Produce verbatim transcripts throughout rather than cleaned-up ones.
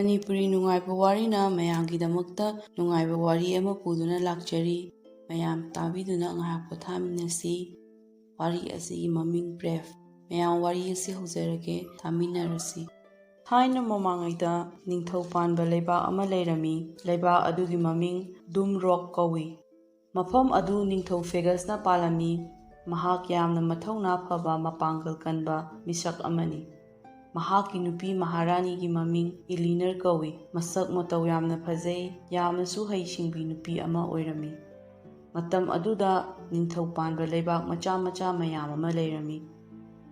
ꯃꯅꯤꯄꯨꯔꯤ ꯅꯨꯡꯉꯥꯏꯕ ꯋꯥꯔꯤꯅ ꯃꯌꯥꯝꯒꯤꯗꯃꯛꯇ ꯅꯨꯡꯉꯥꯏꯕ ꯋꯥꯔꯤ ꯑꯃ ꯄꯨꯗꯨꯅ ꯂꯥꯛꯆꯔꯤ꯫ ꯃꯌꯥꯝ ꯇꯥꯕꯤꯗꯨꯅ ꯉꯥꯏꯍꯥꯛ ꯄꯣꯊꯥꯃꯤꯟꯅꯁꯤ꯫ ꯋꯥꯔꯤ ꯑꯁꯤꯒꯤ ꯃꯃꯤꯡ ꯕ꯭ꯔꯦꯐ꯫ ꯃꯌꯥꯝ, ꯋꯥꯔꯤ ꯑꯁꯤ ꯍꯧꯖꯔꯒꯦ, ꯇꯥꯃꯤꯟꯅꯔꯁꯤ꯫ ꯊꯥꯏꯅ ꯃꯃꯥꯡꯉꯩꯗ ꯅꯤꯡꯊꯧ ꯄꯥꯟꯕ ꯂꯩꯕꯥꯛ ꯑꯃ ꯂꯩꯔꯝꯃꯤ꯫ ꯂꯩꯕꯥꯛ ꯑꯗꯨꯒꯤ ꯃꯃꯤꯡ ꯗꯨꯝ ꯔꯣꯛ ꯀꯧꯏ꯫ ꯃꯐꯝ ꯑꯗꯨ ꯅꯤꯡꯊꯧ ꯐꯦꯒꯁꯅ ꯄꯥꯜꯂꯝꯃꯤ꯫ ꯃꯍꯥꯛ ꯌꯥꯝꯅ ꯃꯊꯧꯅꯥ ꯐꯕ, ꯃꯄꯥꯡꯒꯜ ꯀꯟꯕ ꯃꯤꯁꯛ ꯑꯃꯅꯤ꯫ ꯃꯍꯥꯛꯀꯤ ꯅꯨꯄꯤ ꯃꯍꯥꯔꯥꯅꯤꯒꯤ ꯃꯃꯤꯡ ꯏꯂꯤꯅꯔ ꯀꯧꯏ꯫ ꯃꯁꯛ ꯃꯇꯧ ꯌꯥꯝꯅ ꯐꯖꯩ, ꯌꯥꯝꯅꯁꯨ ꯍꯩꯁꯤꯡꯕꯤ ꯅꯨꯄꯤ ꯑꯃ ꯑꯣꯏꯔꯝꯃꯤ꯫ ꯃꯇꯝ ꯑꯗꯨꯗ ꯅꯤꯡꯊꯧ ꯄꯥꯟꯕ ꯂꯩꯕꯥꯛ ꯃꯆꯥ ꯃꯆꯥ ꯃꯌꯥꯝ ꯑꯃ ꯂꯩꯔꯝꯃꯤ꯫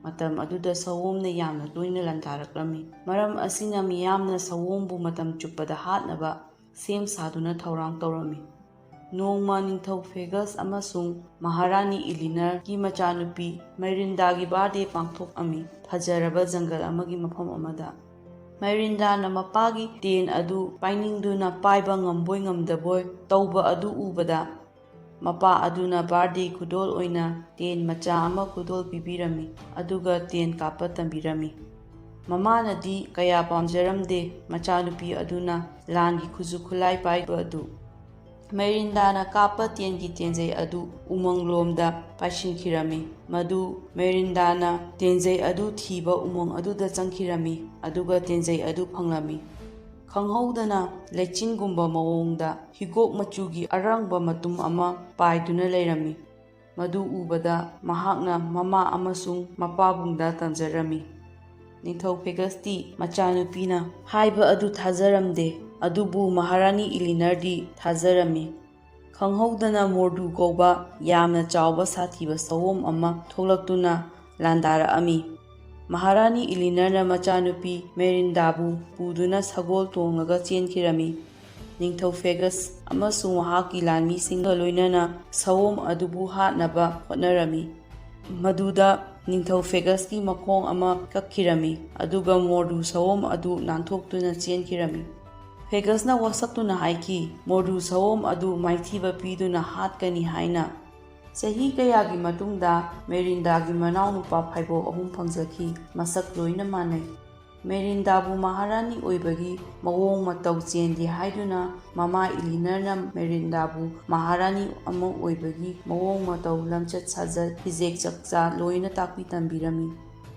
ꯃꯇꯝ ꯑꯗꯨꯗ ꯁꯑꯣꯝꯅ ꯌꯥꯝꯅ ꯇꯣꯏꯅ ꯂꯥꯟꯗꯥꯔꯛꯂꯝꯃꯤ꯫ ꯃꯔꯝ ꯑꯁꯤꯅ ꯃꯤꯌꯥꯝꯅ ꯁꯑꯣꯝꯕꯨ ꯃꯇꯝ ꯆꯨꯞꯄꯗ ꯍꯥꯠꯅꯕ ꯁꯦꯝ ꯁꯥꯗꯨꯅ ꯊꯧꯔꯥꯡ ꯇꯧꯔꯝꯃꯤ꯫ ꯅꯣꯡꯃ ꯅꯤꯡꯊꯧ ꯐꯦꯒꯁ ꯑꯃꯁꯨꯡ ꯃꯍꯥꯔꯥꯅꯤ ꯏꯂꯤꯅꯔꯒꯤ ꯃꯆꯥꯅꯨꯄꯤ ꯃꯦꯔꯤꯟꯗꯥꯒꯤ ꯕꯥꯔꯗꯦ ꯄꯥꯡꯊꯣꯛꯑꯝꯃꯤ, ꯐꯖꯔꯕ ꯖꯪꯒꯜ ꯑꯃꯒꯤ ꯃꯐꯝ ꯑꯃꯗ꯫ ꯃꯦꯔꯤꯟꯗꯥꯅ ꯃꯄꯥꯒꯤ ꯇꯦꯟ ꯑꯗꯨ ꯄꯥꯏꯅꯤꯡꯗꯨꯅ ꯄꯥꯏꯕ ꯉꯝꯕꯣꯏ ꯉꯝꯗꯕꯣꯏ ꯇꯧꯕ ꯑꯗꯨ ꯎꯕꯗ, ꯃꯄꯥ ꯑꯗꯨꯅ ꯕꯥꯔꯗꯦ ꯈꯨꯗꯣꯜ ꯑꯣꯏꯅ ꯇꯦꯟ ꯃꯆꯥ ꯑꯃ ꯈꯨꯗꯣꯜ ꯄꯤꯕꯤꯔꯝꯃꯤ, ꯑꯗꯨꯒ ꯇꯦꯟ ꯀꯥꯞꯄ ꯇꯝꯕꯤꯔꯝꯃꯤ꯫ ꯃꯃꯥꯅꯗꯤ ꯀꯌꯥ ꯄꯥꯝꯖꯔꯝꯗꯦ ꯃꯆꯥꯅꯨꯄꯤ ꯑꯗꯨꯅ ꯂꯥꯟꯒꯤ ꯈꯨꯠꯁꯨ ꯈꯨꯠꯂꯥꯏ ꯄꯥꯏꯕ ꯑꯗꯨ꯫ ꯃꯦꯔꯤꯟꯗꯥꯅ ꯀꯥꯞꯄ ꯇꯦꯟꯒꯤ ꯇꯦꯟꯖꯩ ꯑꯗꯨ ꯎꯃꯪꯂꯣꯝꯗ ꯄꯥꯏꯁꯤꯟꯈꯤꯔꯝꯃꯤ꯫ ꯃꯗꯨ ꯃꯦꯔꯤꯟꯗꯥꯅ ꯇꯦꯟꯖꯩ ꯑꯗꯨ ꯊꯤꯕ ꯎꯃꯪ ꯑꯗꯨꯗ ꯆꯪꯈꯤꯔꯝꯃꯤ, ꯑꯗꯨꯒ ꯇꯦꯟꯖꯩ ꯑꯗꯨ ꯐꯪꯂꯝꯃꯤ꯫ ꯈꯪꯍꯧꯗꯅ ꯂꯩꯆꯤꯟꯒꯨꯝꯕ ꯃꯑꯣꯡꯗ ꯍꯤꯒꯣꯛ ꯃꯆꯨꯒꯤ ꯑꯔꯪꯕ ꯃꯇꯨꯝ ꯑꯃ ꯄꯥꯏꯗꯨꯅ ꯂꯩꯔꯝꯃꯤ꯫ ꯃꯗꯨ ꯎꯕꯗ ꯃꯍꯥꯛꯅ ꯃꯃꯥ ꯑꯃꯁꯨꯡ ꯃꯄꯥꯕꯨꯡꯗ ꯇꯝꯖꯔꯝꯃꯤ꯫ ꯅꯤꯡꯊꯧ ꯐꯦꯒꯁꯇꯤ ꯃꯆꯥꯅꯨꯄꯤꯅ ꯍꯥꯏꯕ ꯑꯗꯨ ꯊꯥꯖꯔꯝꯗꯦ, ꯑꯗꯨꯕꯨ ꯃꯍꯥꯔꯥꯅꯤ ꯏꯂꯤꯅꯔꯗꯤ ꯊꯥꯖꯔꯝꯃꯤ꯫ ꯈꯪꯍꯧꯗꯅ ꯃꯣꯔꯗꯨ ꯀꯧꯕ ꯌꯥꯝꯅ ꯆꯥꯎꯕ ꯁꯥꯊꯤꯕ ꯁꯑꯣꯝ ꯑꯃ ꯊꯣꯛꯂꯛꯇꯨꯅ ꯂꯥꯟꯗꯥꯔꯛꯑꯝꯃꯤ꯫ ꯃꯍꯥꯔꯥꯅꯤ ꯏꯂꯤꯅꯔꯅ ꯃꯆꯥꯅꯨꯄꯤ ꯃꯦꯔꯤꯟꯗꯥꯕꯨ ꯄꯨꯗꯨꯅ ꯁꯒꯣꯜ ꯇꯣꯡꯂꯒ ꯆꯦꯟꯈꯤꯔꯝꯃꯤ꯫ ꯅꯤꯡꯊꯧ ꯐꯦꯒꯁ ꯑꯃꯁꯨꯡ ꯃꯍꯥꯛꯀꯤ ꯂꯥꯟꯃꯤꯁꯤꯡꯒ ꯂꯣꯏꯅꯅ ꯁꯑꯣꯝ ꯑꯗꯨꯕꯨ ꯍꯥꯠꯅꯕ ꯍꯣꯠꯅꯔꯝꯃꯤ꯫ ꯃꯗꯨꯗ ꯅꯤꯡꯊꯧ ꯐꯦꯒꯁꯀꯤ ꯃꯈꯣꯡ ꯑꯃ ꯀꯛꯈꯤꯔꯝꯃꯤ, ꯑꯗꯨꯒ ꯃꯣꯔꯗꯨ ꯁꯑꯣꯝ ꯑꯗꯨ ꯅꯥꯟꯊꯣꯛꯇꯨꯅ ꯆꯦꯟꯈꯤꯔꯝꯃꯤ꯫ ꯐꯦꯒꯁꯅ ꯋꯥꯁꯛꯇꯨꯅ ꯍꯥꯏꯈꯤ, "ꯃꯣꯔꯗꯨ ꯁꯑꯣꯝ ꯑꯗꯨ ꯃꯥꯏꯊꯤꯕ ꯄꯤꯗꯨꯅ ꯍꯥꯠꯀꯅꯤ" ꯍꯥꯏꯅ꯫ ꯆꯍꯤ ꯀꯌꯥꯒꯤ ꯃꯇꯨꯡꯗ ꯃꯦꯔꯤꯟꯗꯥꯒꯤ ꯃꯅꯥꯎꯅꯨꯄꯥ ꯐꯥꯏꯕꯣꯛ ꯑꯍꯨꯝ ꯐꯪꯖꯈꯤ꯫ ꯃꯁꯛ ꯂꯣꯏꯅ ꯃꯥꯟꯅꯩ꯫ ꯃꯦꯔꯤꯟꯗꯥꯕꯨ ꯃꯍꯥꯔꯥꯅꯤ ꯑꯣꯏꯕꯒꯤ ꯃꯑꯣꯡ ꯃꯇꯧ ꯆꯦꯟꯗꯦ ꯍꯥꯏꯗꯨꯅ ꯃꯃꯥ ꯏꯂꯤꯅꯔꯅ ꯃꯦꯔꯤꯟꯗꯥꯕꯨ ꯃꯍꯥꯔꯥꯅꯤ ꯑꯃ ꯑꯣꯏꯕꯒꯤ ꯃꯑꯣꯡ ꯃꯇꯧ, ꯂꯝꯆꯠ ꯁꯥꯖꯠ, ꯐꯤꯖꯦꯛ ꯆꯛꯆꯥ ꯂꯣꯏꯅ ꯇꯥꯛꯄꯤ ꯇꯝꯕꯤꯔꯝꯃꯤ꯫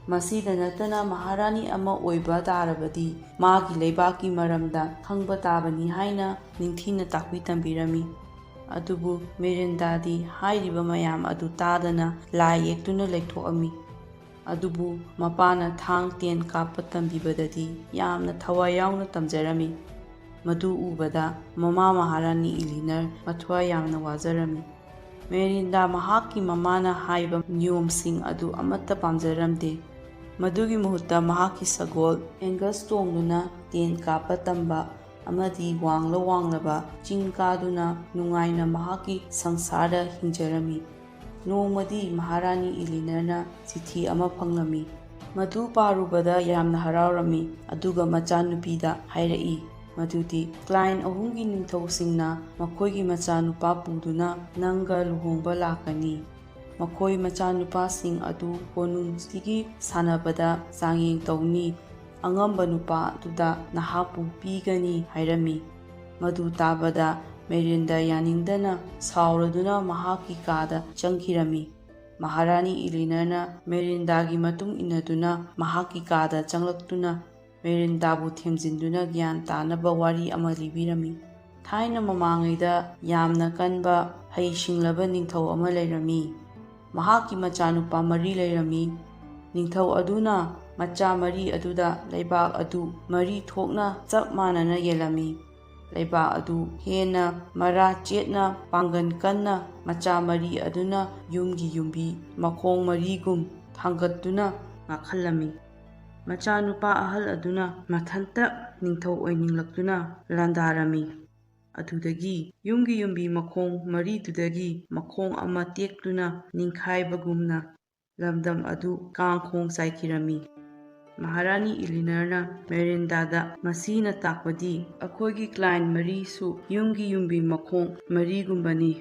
ꯃꯁꯤꯗ ꯅꯠꯇꯅ ꯃꯍꯥꯔꯥꯅꯤ ꯑꯃ ꯑꯣꯏꯕ ꯇꯥꯔꯕꯗꯤ ꯃꯥꯒꯤ ꯂꯩꯕꯥꯛꯀꯤ ꯃꯔꯝꯗ ꯈꯪꯕ ꯇꯥꯕꯅꯤ ꯍꯥꯏꯅ ꯅꯤꯡꯊꯤꯅ ꯇꯥꯛꯄꯤ ꯇꯝꯕꯤꯔꯝꯃꯤ꯫ ꯑꯗꯨꯕꯨ ꯃꯦꯔꯤꯟꯗꯥꯗꯤ ꯍꯥꯏꯔꯤꯕ ꯃꯌꯥꯝ ꯑꯗꯨ ꯇꯥꯗꯅ ꯂꯥꯏ ꯌꯦꯛꯇꯨꯅ ꯂꯩꯊꯣꯛꯑꯝꯃꯤ꯫ ꯑꯗꯨꯕꯨ ꯃꯄꯥꯅ ꯊꯥꯡ ꯇꯦꯟ ꯀꯥꯞꯄ ꯇꯝꯕꯤꯕꯗꯗꯤ ꯌꯥꯝꯅ ꯊꯋꯥꯏ ꯌꯥꯎꯅ ꯇꯝꯖꯔꯝꯃꯤ꯫ ꯃꯗꯨ ꯎꯕꯗ ꯃꯃꯥ ꯃꯍꯥꯔꯥꯅꯤ ꯏꯂꯤꯅꯔ ꯃꯊ꯭ꯋꯥꯏ ꯌꯥꯝꯅ ꯋꯥꯖꯔꯝꯃꯤ꯫ ꯃꯦꯔꯤꯟꯗꯥ ꯃꯍꯥꯛꯀꯤ ꯃꯃꯥꯅ ꯍꯥꯏꯕ ꯅꯤꯌꯣꯝꯁꯤꯡ ꯑꯗꯨ ꯑꯃꯠꯇ ꯄꯥꯝꯖꯔꯝꯗꯦ꯫ ꯃꯗꯨꯒꯤ ꯃꯍꯨꯠꯇ ꯃꯍꯥꯛꯀꯤ ꯁꯒꯣꯜ ꯑꯦꯡꯒꯁ ꯇꯣꯡꯗꯨꯅ ꯇꯦꯟ ꯀꯥꯞꯄ ꯇꯝꯕ ꯑꯃꯗꯤ ꯋꯥꯡꯂ ꯋꯥꯡꯂꯕ ꯆꯤꯡ ꯀꯥꯗꯨꯅ ꯅꯨꯡꯉꯥꯏꯅ ꯃꯍꯥꯛꯀꯤ ꯁꯪꯁꯥꯔꯗ ꯍꯤꯡꯖꯔꯝꯃꯤ꯫ ꯅꯣꯡꯃꯗꯤ ꯃꯍꯥꯔꯥꯅꯤ ꯏꯂꯤꯅꯔꯅ ꯆꯤꯊꯤ ꯑꯃ ꯐꯪꯂꯝꯃꯤ꯫ ꯃꯗꯨ ꯄꯥꯔꯨꯕꯗ ꯌꯥꯝꯅ ꯍꯔꯥꯎꯔꯝꯃꯤ, ꯑꯗꯨꯒ ꯃꯆꯥꯅꯨꯄꯤꯗ ꯍꯥꯏꯔꯛꯏ ꯃꯗꯨꯗꯤ ꯀ꯭ꯂꯥꯏꯟ ꯑꯍꯨꯝꯒꯤ ꯅꯤꯡꯊꯧꯁꯤꯡꯅ ꯃꯈꯣꯏꯒꯤ ꯃꯆꯥꯅꯨꯄꯥ ꯄꯨꯗꯨꯅ ꯅꯪꯒ ꯂꯨꯍꯣꯡꯕ ꯂꯥꯛꯀꯅꯤ꯫ ꯃꯈꯣꯏ ꯃꯆꯥꯅꯨꯄꯥꯁꯤꯡ ꯑꯗꯨ ꯀꯣꯅꯨꯡꯁꯤꯒꯤ ꯁꯥꯟꯅꯕꯗ ꯆꯥꯡꯌꯦꯡ ꯇꯧꯅꯤ꯫ ꯑꯉꯝꯕ ꯅꯨꯄꯥ ꯑꯗꯨꯗ ꯅꯍꯥꯛꯄꯨ ꯄꯤꯒꯅꯤ ꯍꯥꯏꯔꯝꯃꯤ꯫ ꯃꯗꯨ ꯇꯥꯕꯗ ꯃꯦꯔꯤꯟꯗꯥ ꯌꯥꯅꯤꯡꯗꯅ ꯁꯥꯎꯔꯗꯨꯅ ꯃꯍꯥꯛꯀꯤ ꯀꯥꯗ ꯆꯪꯈꯤꯔꯝꯃꯤ꯫ ꯃꯍꯥꯔꯥꯅꯤ ꯏꯂꯤꯅꯔꯅ ꯃꯦꯔꯤꯟꯗꯥꯒꯤ ꯃꯇꯨꯡ ꯏꯟꯅꯗꯨꯅ ꯃꯍꯥꯛꯀꯤ ꯀꯥꯗ ꯆꯪꯂꯛꯇꯨꯅ ꯃꯦꯔꯤꯟꯗꯥꯕꯨ ꯊꯦꯝꯖꯤꯟꯗꯨꯅ ꯒ꯭ꯌꯥꯟ ꯇꯥꯅꯕ ꯋꯥꯔꯤ ꯑꯃ ꯂꯤꯕꯤꯔꯝꯃꯤ꯫ ꯊꯥꯏꯅ ꯃꯃꯥꯡꯉꯩꯗ ꯌꯥꯝꯅ ꯀꯟꯕ ꯍꯩ ꯁꯤꯡꯂꯕ ꯅꯤꯡꯊꯧ ꯑꯃ ꯂꯩꯔꯝꯃꯤ꯫ ꯃꯍꯥꯛꯀꯤ ꯃꯆꯥꯅꯨꯄꯥ ꯃꯔꯤ ꯂꯩꯔꯝꯃꯤ꯫ ꯅꯤꯡꯊꯧ ꯑꯗꯨꯅ ꯃꯆꯥ ꯃꯔꯤ ꯑꯗꯨꯗ ꯂꯩꯕꯥꯛ ꯑꯗꯨ ꯃꯔꯤ ꯊꯣꯛꯅ ꯆꯞ ꯃꯥꯟꯅꯅ ꯌꯦꯜꯂꯝꯃꯤ꯫ ꯂꯩꯕꯥꯛ ꯑꯗꯨ ꯍꯦꯟꯅ ꯃꯔꯥ ꯆꯦꯠꯅ ꯄꯥꯡꯒꯟ ꯀꯟꯅ ꯃꯆꯥ ꯃꯔꯤ ꯑꯗꯨꯅ ꯌꯨꯝꯒꯤ ꯌꯨꯝꯕꯤ ꯃꯈꯣꯡ ꯃꯔꯤꯒꯨꯝ ꯊꯥꯡꯒꯠꯇꯨꯅ ꯉꯥꯛꯍꯜꯂꯝꯃꯤ꯫ ꯃꯆꯥꯅꯨꯄꯥ ꯑꯍꯜ ꯑꯗꯨꯅ ꯃꯊꯟꯇ ꯅꯤꯡꯊꯧ ꯑꯣꯏꯅꯤꯡꯂꯛꯇꯨꯅ ꯂꯥꯟꯗꯥꯔꯝꯃꯤ꯫ ꯑꯗꯨꯗꯒꯤ ꯌꯨꯝꯒꯤ ꯌꯨꯝꯕꯤ ꯃꯈꯣꯡ ꯃꯔꯤꯗꯨꯗꯒꯤ ꯃꯈꯣꯡ ꯑꯃ ꯇꯦꯛꯇꯨꯅ ꯅꯤꯡꯈꯥꯏꯕꯒꯨꯝꯅ ꯂꯝꯗꯝ ꯑꯗꯨ ꯀꯥꯡꯈꯣꯡ ꯆꯥꯏꯈꯤꯔꯝꯃꯤ꯫ ꯃꯍꯥꯔꯥꯅꯤ ꯏꯂꯤꯅꯔꯅ ꯃꯦꯔꯤꯟꯗꯥꯗ ꯃꯁꯤꯅ ꯇꯥꯛꯄꯗꯤ ꯑꯩꯈꯣꯏꯒꯤ ꯀ꯭ꯂꯥꯏꯟ ꯃꯔꯤꯁꯨ ꯌꯨꯝꯒꯤ ꯌꯨꯝꯕꯤ ꯃꯈꯣꯡ ꯃꯔꯤꯒꯨꯝꯕꯅꯤ꯫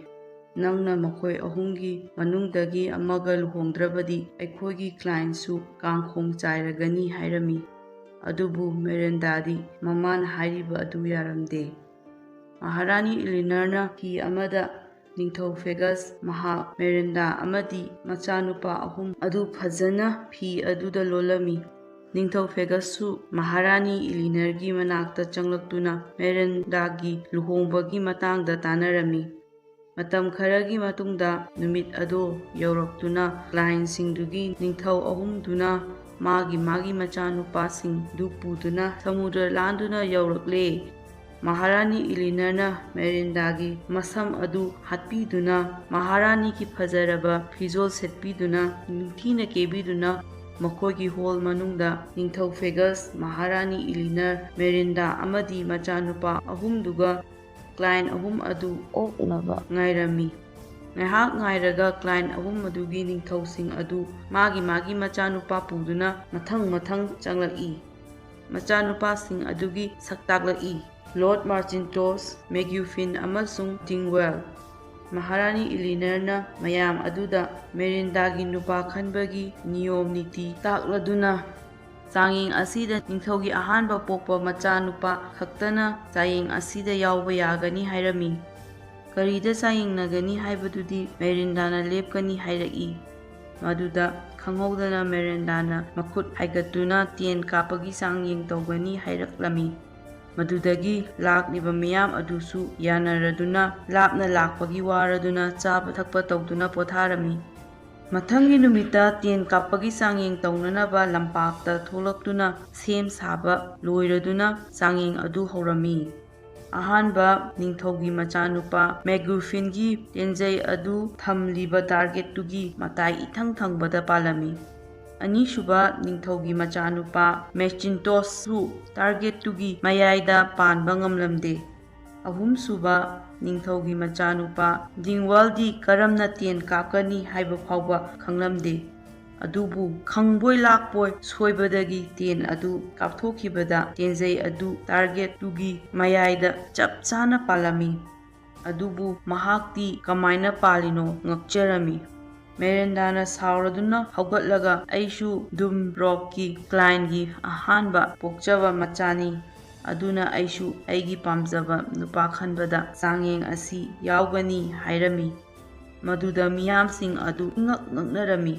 ꯅꯪꯅ ꯃꯈꯣꯏ ꯑꯍꯨꯝꯒꯤ ꯃꯅꯨꯡꯗꯒꯤ ꯑꯃꯒ ꯂꯨꯍꯣꯡꯗ꯭ꯔꯕꯗꯤ ꯑꯩꯈꯣꯏꯒꯤ ꯀ꯭ꯂꯥꯏꯟꯁꯨ ꯀꯥꯡꯈꯣꯡ ꯆꯥꯏꯔꯒꯅꯤ ꯍꯥꯏꯔꯝꯃꯤ꯫ ꯑꯗꯨꯕꯨ ꯃꯦꯔꯦꯟꯗꯥꯗꯤ ꯃꯃꯥꯅ ꯍꯥꯏꯔꯤꯕ ꯑꯗꯨ ꯌꯥꯔꯝꯗꯦ꯫ ꯃꯍꯥꯔꯥꯅꯤ ꯏꯂꯤꯅꯔꯅ ꯐꯤ ꯑꯃꯗ ꯅꯤꯡꯊꯧ ꯐꯦꯒꯁ, ꯃꯍꯥꯛ, ꯃꯦꯔꯦꯟꯗꯥ ꯑꯃꯗꯤ ꯃꯆꯥꯅꯨꯄꯥ ꯑꯍꯨꯝ ꯑꯗꯨ ꯐꯖꯅ ꯐꯤ ꯑꯗꯨꯗ ꯂꯣꯜꯂꯝꯃꯤ꯫ ꯅꯤꯡꯊꯧ ꯐꯦꯒꯁꯁꯨ ꯃꯍꯥꯔꯥꯅꯤ ꯏꯂꯤꯅꯔꯒꯤ ꯃꯅꯥꯛꯇ ꯆꯪꯂꯛꯇꯨꯅ ꯃꯦꯔꯦꯟꯗꯥꯒꯤ ꯂꯨꯍꯣꯡꯕꯒꯤ ꯃꯇꯥꯡꯗ ꯇꯥꯟꯅꯔꯝꯃꯤ꯫ ꯃꯇꯝ ꯈꯔꯒꯤ ꯃꯇꯨꯡꯗ ꯅꯨꯃꯤꯠ ꯑꯗꯨ ꯌꯧꯔꯛꯇꯨꯅ ꯀ꯭ꯂꯥꯏꯟꯁꯤꯡꯗꯨꯒꯤ ꯅꯤꯡꯊꯧ ꯑꯍꯨꯝꯗꯨꯅ ꯃꯥꯒꯤ ꯃꯥꯒꯤ ꯃꯆꯥꯅꯨꯄꯥꯁꯤꯡꯗꯨ ꯄꯨꯗꯨꯅ ꯁꯃꯨꯗ꯭ꯔ ꯂꯥꯟꯗꯨꯅ ꯌꯧꯔꯛꯂꯦ꯫ ꯃꯍꯥꯔꯥꯅꯤ ꯏꯂꯤꯅꯔꯅ ꯃꯦꯔꯦꯟꯗꯥꯒꯤ ꯃꯁꯝ ꯑꯗꯨ ꯍꯥꯠꯄꯤꯗꯨꯅ ꯃꯍꯥꯔꯥꯅꯤꯒꯤ ꯐꯖꯔꯕ ꯐꯤꯖꯣꯜ ꯁꯦꯠꯄꯤꯗꯨꯅ ꯅꯤꯡꯊꯤꯅ ꯀꯦꯕꯤꯗꯨꯅ ꯃꯈꯣꯏꯒꯤ ꯍꯣꯜ ꯃꯅꯨꯡꯗ ꯅꯤꯡꯊꯧ ꯐꯦꯒꯁ, ꯃꯍꯥꯔꯥꯅꯤ ꯏꯂꯤꯅꯔ, ꯃꯦꯔꯦꯟꯗꯥ ꯑꯃꯗꯤ ꯃꯆꯥꯅꯨꯄꯥ ꯑꯍꯨꯝꯗꯨꯒ ꯀ꯭ꯂꯥꯏꯟ ꯑꯍꯨꯝ ꯑꯗꯨ ꯑꯣꯛꯅꯕ ꯉꯥꯏꯔꯝꯃꯤ꯫ ꯉꯥꯏꯍꯥꯛ ꯉꯥꯏꯔꯒ ꯀ꯭ꯂꯥꯏꯟ ꯑꯍꯨꯝ ꯑꯗꯨꯒꯤ ꯅꯤꯡꯊꯧꯁꯤꯡ ꯑꯗꯨ ꯃꯥꯒꯤ ꯃꯥꯒꯤ ꯃꯆꯥꯅꯨꯄꯥ ꯄꯨꯗꯨꯅ ꯃꯊꯪ ꯃꯊꯪ ꯆꯪꯂꯛꯏ꯫ ꯃꯆꯥꯅꯨꯄꯥꯁꯤꯡ ꯑꯗꯨꯒꯤ ꯁꯛ ꯇꯥꯛꯂꯛꯏ꯫ ꯂꯣꯔꯗ ꯃꯥꯔꯆꯤꯟꯇꯣꯁ, ꯃꯦꯒ꯭ꯌꯨꯐꯤꯟ ꯑꯃꯁꯨꯡ ꯗꯤꯡꯋꯦꯜ꯫ ꯃꯍꯥꯔꯥꯅꯤ ꯏꯂꯤꯅꯔꯅ ꯃꯌꯥꯝ ꯑꯗꯨꯗ ꯃꯦꯔꯤꯟꯗꯥꯒꯤ ꯅꯨꯄꯥ ꯈꯟꯕꯒꯤ ꯅꯤꯌꯣꯝ ꯅꯤꯇꯤ ꯇꯥꯛꯂꯗꯨꯅ ꯆꯥꯡꯌꯦꯡ ꯑꯁꯤꯗ ꯅꯤꯡꯊꯧꯒꯤ ꯑꯍꯥꯟꯕ ꯄꯣꯛꯄ ꯃꯆꯥꯅꯨꯄꯥ ꯈꯛꯇꯅ ꯆꯥꯡꯌꯦꯡ ꯑꯁꯤꯗ ꯌꯥꯎꯕ ꯌꯥꯒꯅꯤ ꯍꯥꯏꯔꯝꯃꯤ꯫ ꯀꯔꯤꯗ ꯆꯥꯡꯌꯦꯡꯅꯒꯅꯤ ꯍꯥꯏꯕꯗꯨꯗꯤ ꯃꯦꯔꯤꯟꯗꯥꯅ ꯂꯦꯞꯀꯅꯤ ꯍꯥꯏꯔꯛꯏ꯫ ꯃꯗꯨꯗ ꯈꯪꯍꯧꯗꯅ ꯃꯦꯔꯤꯟꯗꯥꯅ ꯃꯈꯨꯠ ꯍꯥꯏꯒꯠꯇꯨꯅ ꯇꯦꯟ ꯀꯥꯞꯄꯒꯤ ꯆꯥꯡꯌꯦꯡ ꯇꯧꯒꯅꯤ ꯍꯥꯏꯔꯛꯂꯝꯃꯤ꯫ ꯃꯗꯨꯗꯒꯤ ꯂꯥꯛꯂꯤꯕ ꯃꯤꯌꯥꯝ ꯑꯗꯨꯁꯨ ꯌꯥꯅꯔꯗꯨꯅ ꯂꯥꯞꯅ ꯂꯥꯛꯄꯒꯤ ꯋꯥꯔꯗꯨꯅ ꯆꯥꯕ ꯊꯛꯄ ꯇꯧꯗꯨꯅ ꯄꯣꯊꯥꯔꯝꯃꯤ꯫ ꯃꯊꯪꯒꯤ ꯅꯨꯃꯤꯠꯇ ꯇꯦꯟ ꯀꯥꯞꯄꯒꯤ ꯆꯥꯡꯌꯦꯡ ꯇꯧꯅꯅꯕ ꯂꯝꯄꯥꯛꯇ ꯊꯣꯛꯂꯛꯇꯨꯅ ꯁꯦꯝ ꯁꯥꯕ ꯂꯣꯏꯔꯗꯨꯅ ꯆꯥꯡꯌꯦꯡ ꯑꯗꯨ ꯍꯧꯔꯝꯃꯤ꯫ ꯑꯍꯥꯟꯕ ꯅꯤꯡꯊꯧꯒꯤ ꯃꯆꯥꯅꯨꯄꯥ ꯃꯦꯒ꯭ꯔꯨꯐꯤꯟꯒꯤ ꯇꯦꯟꯖꯩ ꯑꯗꯨ ꯊꯝꯂꯤꯕ ꯇꯥꯔꯒꯦꯠꯇꯨꯒꯤ ꯃꯇꯥꯏ ꯏꯊꯪ ꯊꯪꯕꯗ ꯄꯥꯜꯂꯝꯃꯤ꯫ ꯑꯅꯤꯁꯨꯕ ꯅꯤꯡꯊꯧꯒꯤ ꯃꯆꯥꯅꯨꯄꯥ ꯃꯦꯆꯤꯟꯇꯣꯁꯁꯨ ꯇꯥꯔꯒꯦꯠꯇꯨꯒꯤ ꯃꯌꯥꯏꯗ ꯄꯥꯟꯕ ꯉꯝꯂꯝꯗꯦ꯫ ꯑꯍꯨꯝꯁꯨꯕ ꯅꯤꯡꯊꯧꯒꯤ ꯃꯆꯥꯅꯨꯄꯥ ꯗꯤꯡꯋꯥꯜꯗꯤ ꯀꯔꯝꯅ ꯇꯦꯟ ꯀꯥꯞꯀꯅꯤ ꯍꯥꯏꯕ ꯐꯥꯎꯕ ꯈꯪꯂꯝꯗꯦ꯫ ꯑꯗꯨꯕꯨ ꯈꯪꯕꯣꯏ ꯂꯥꯛꯄꯣꯏ ꯁꯣꯏꯕꯗꯒꯤ ꯇꯦꯟ ꯑꯗꯨ ꯀꯥꯞꯊꯣꯛꯈꯤꯕꯗ ꯇꯦꯟꯖꯩ ꯑꯗꯨ ꯇꯥꯔꯒꯦꯠꯇꯨꯒꯤ ꯃꯌꯥꯏꯗ ꯆꯞ ꯆꯥꯅ ꯄꯥꯜꯂꯝꯃꯤ꯫ ꯑꯗꯨꯕꯨ ꯃꯍꯥꯛꯇꯤ ꯀꯃꯥꯏꯅ ꯄꯥꯜꯂꯤꯅꯣ ꯉꯛꯆꯔꯝꯃꯤ꯫ ꯃꯦꯔꯦꯟꯗꯥꯅ ꯁꯥꯎꯔꯗꯨꯅ ꯍꯧꯒꯠꯂꯒ, "ꯑꯩꯁꯨ ꯗꯨꯝ ꯕ꯭ꯔꯣꯛꯀꯤ ꯀ꯭ꯂꯥꯏꯟꯒꯤ ꯑꯍꯥꯟꯕ ꯄꯣꯛꯆꯕ ꯃꯆꯥꯅꯤ, ꯑꯗꯨꯅ ꯑꯩꯁꯨ ꯑꯩꯒꯤ ꯄꯥꯝꯖꯕ ꯅꯨꯄꯥ ꯈꯟꯕꯗ ꯆꯥꯡꯌꯦꯡ ꯑꯁꯤ ꯌꯥꯎꯒꯅꯤ" ꯍꯥꯏꯔꯝꯃꯤ꯫ ꯃꯗꯨꯗ ꯃꯤꯌꯥꯝꯁꯤꯡ ꯑꯗꯨ ꯏꯉꯛ ꯉꯛꯅꯔꯝꯃꯤ꯫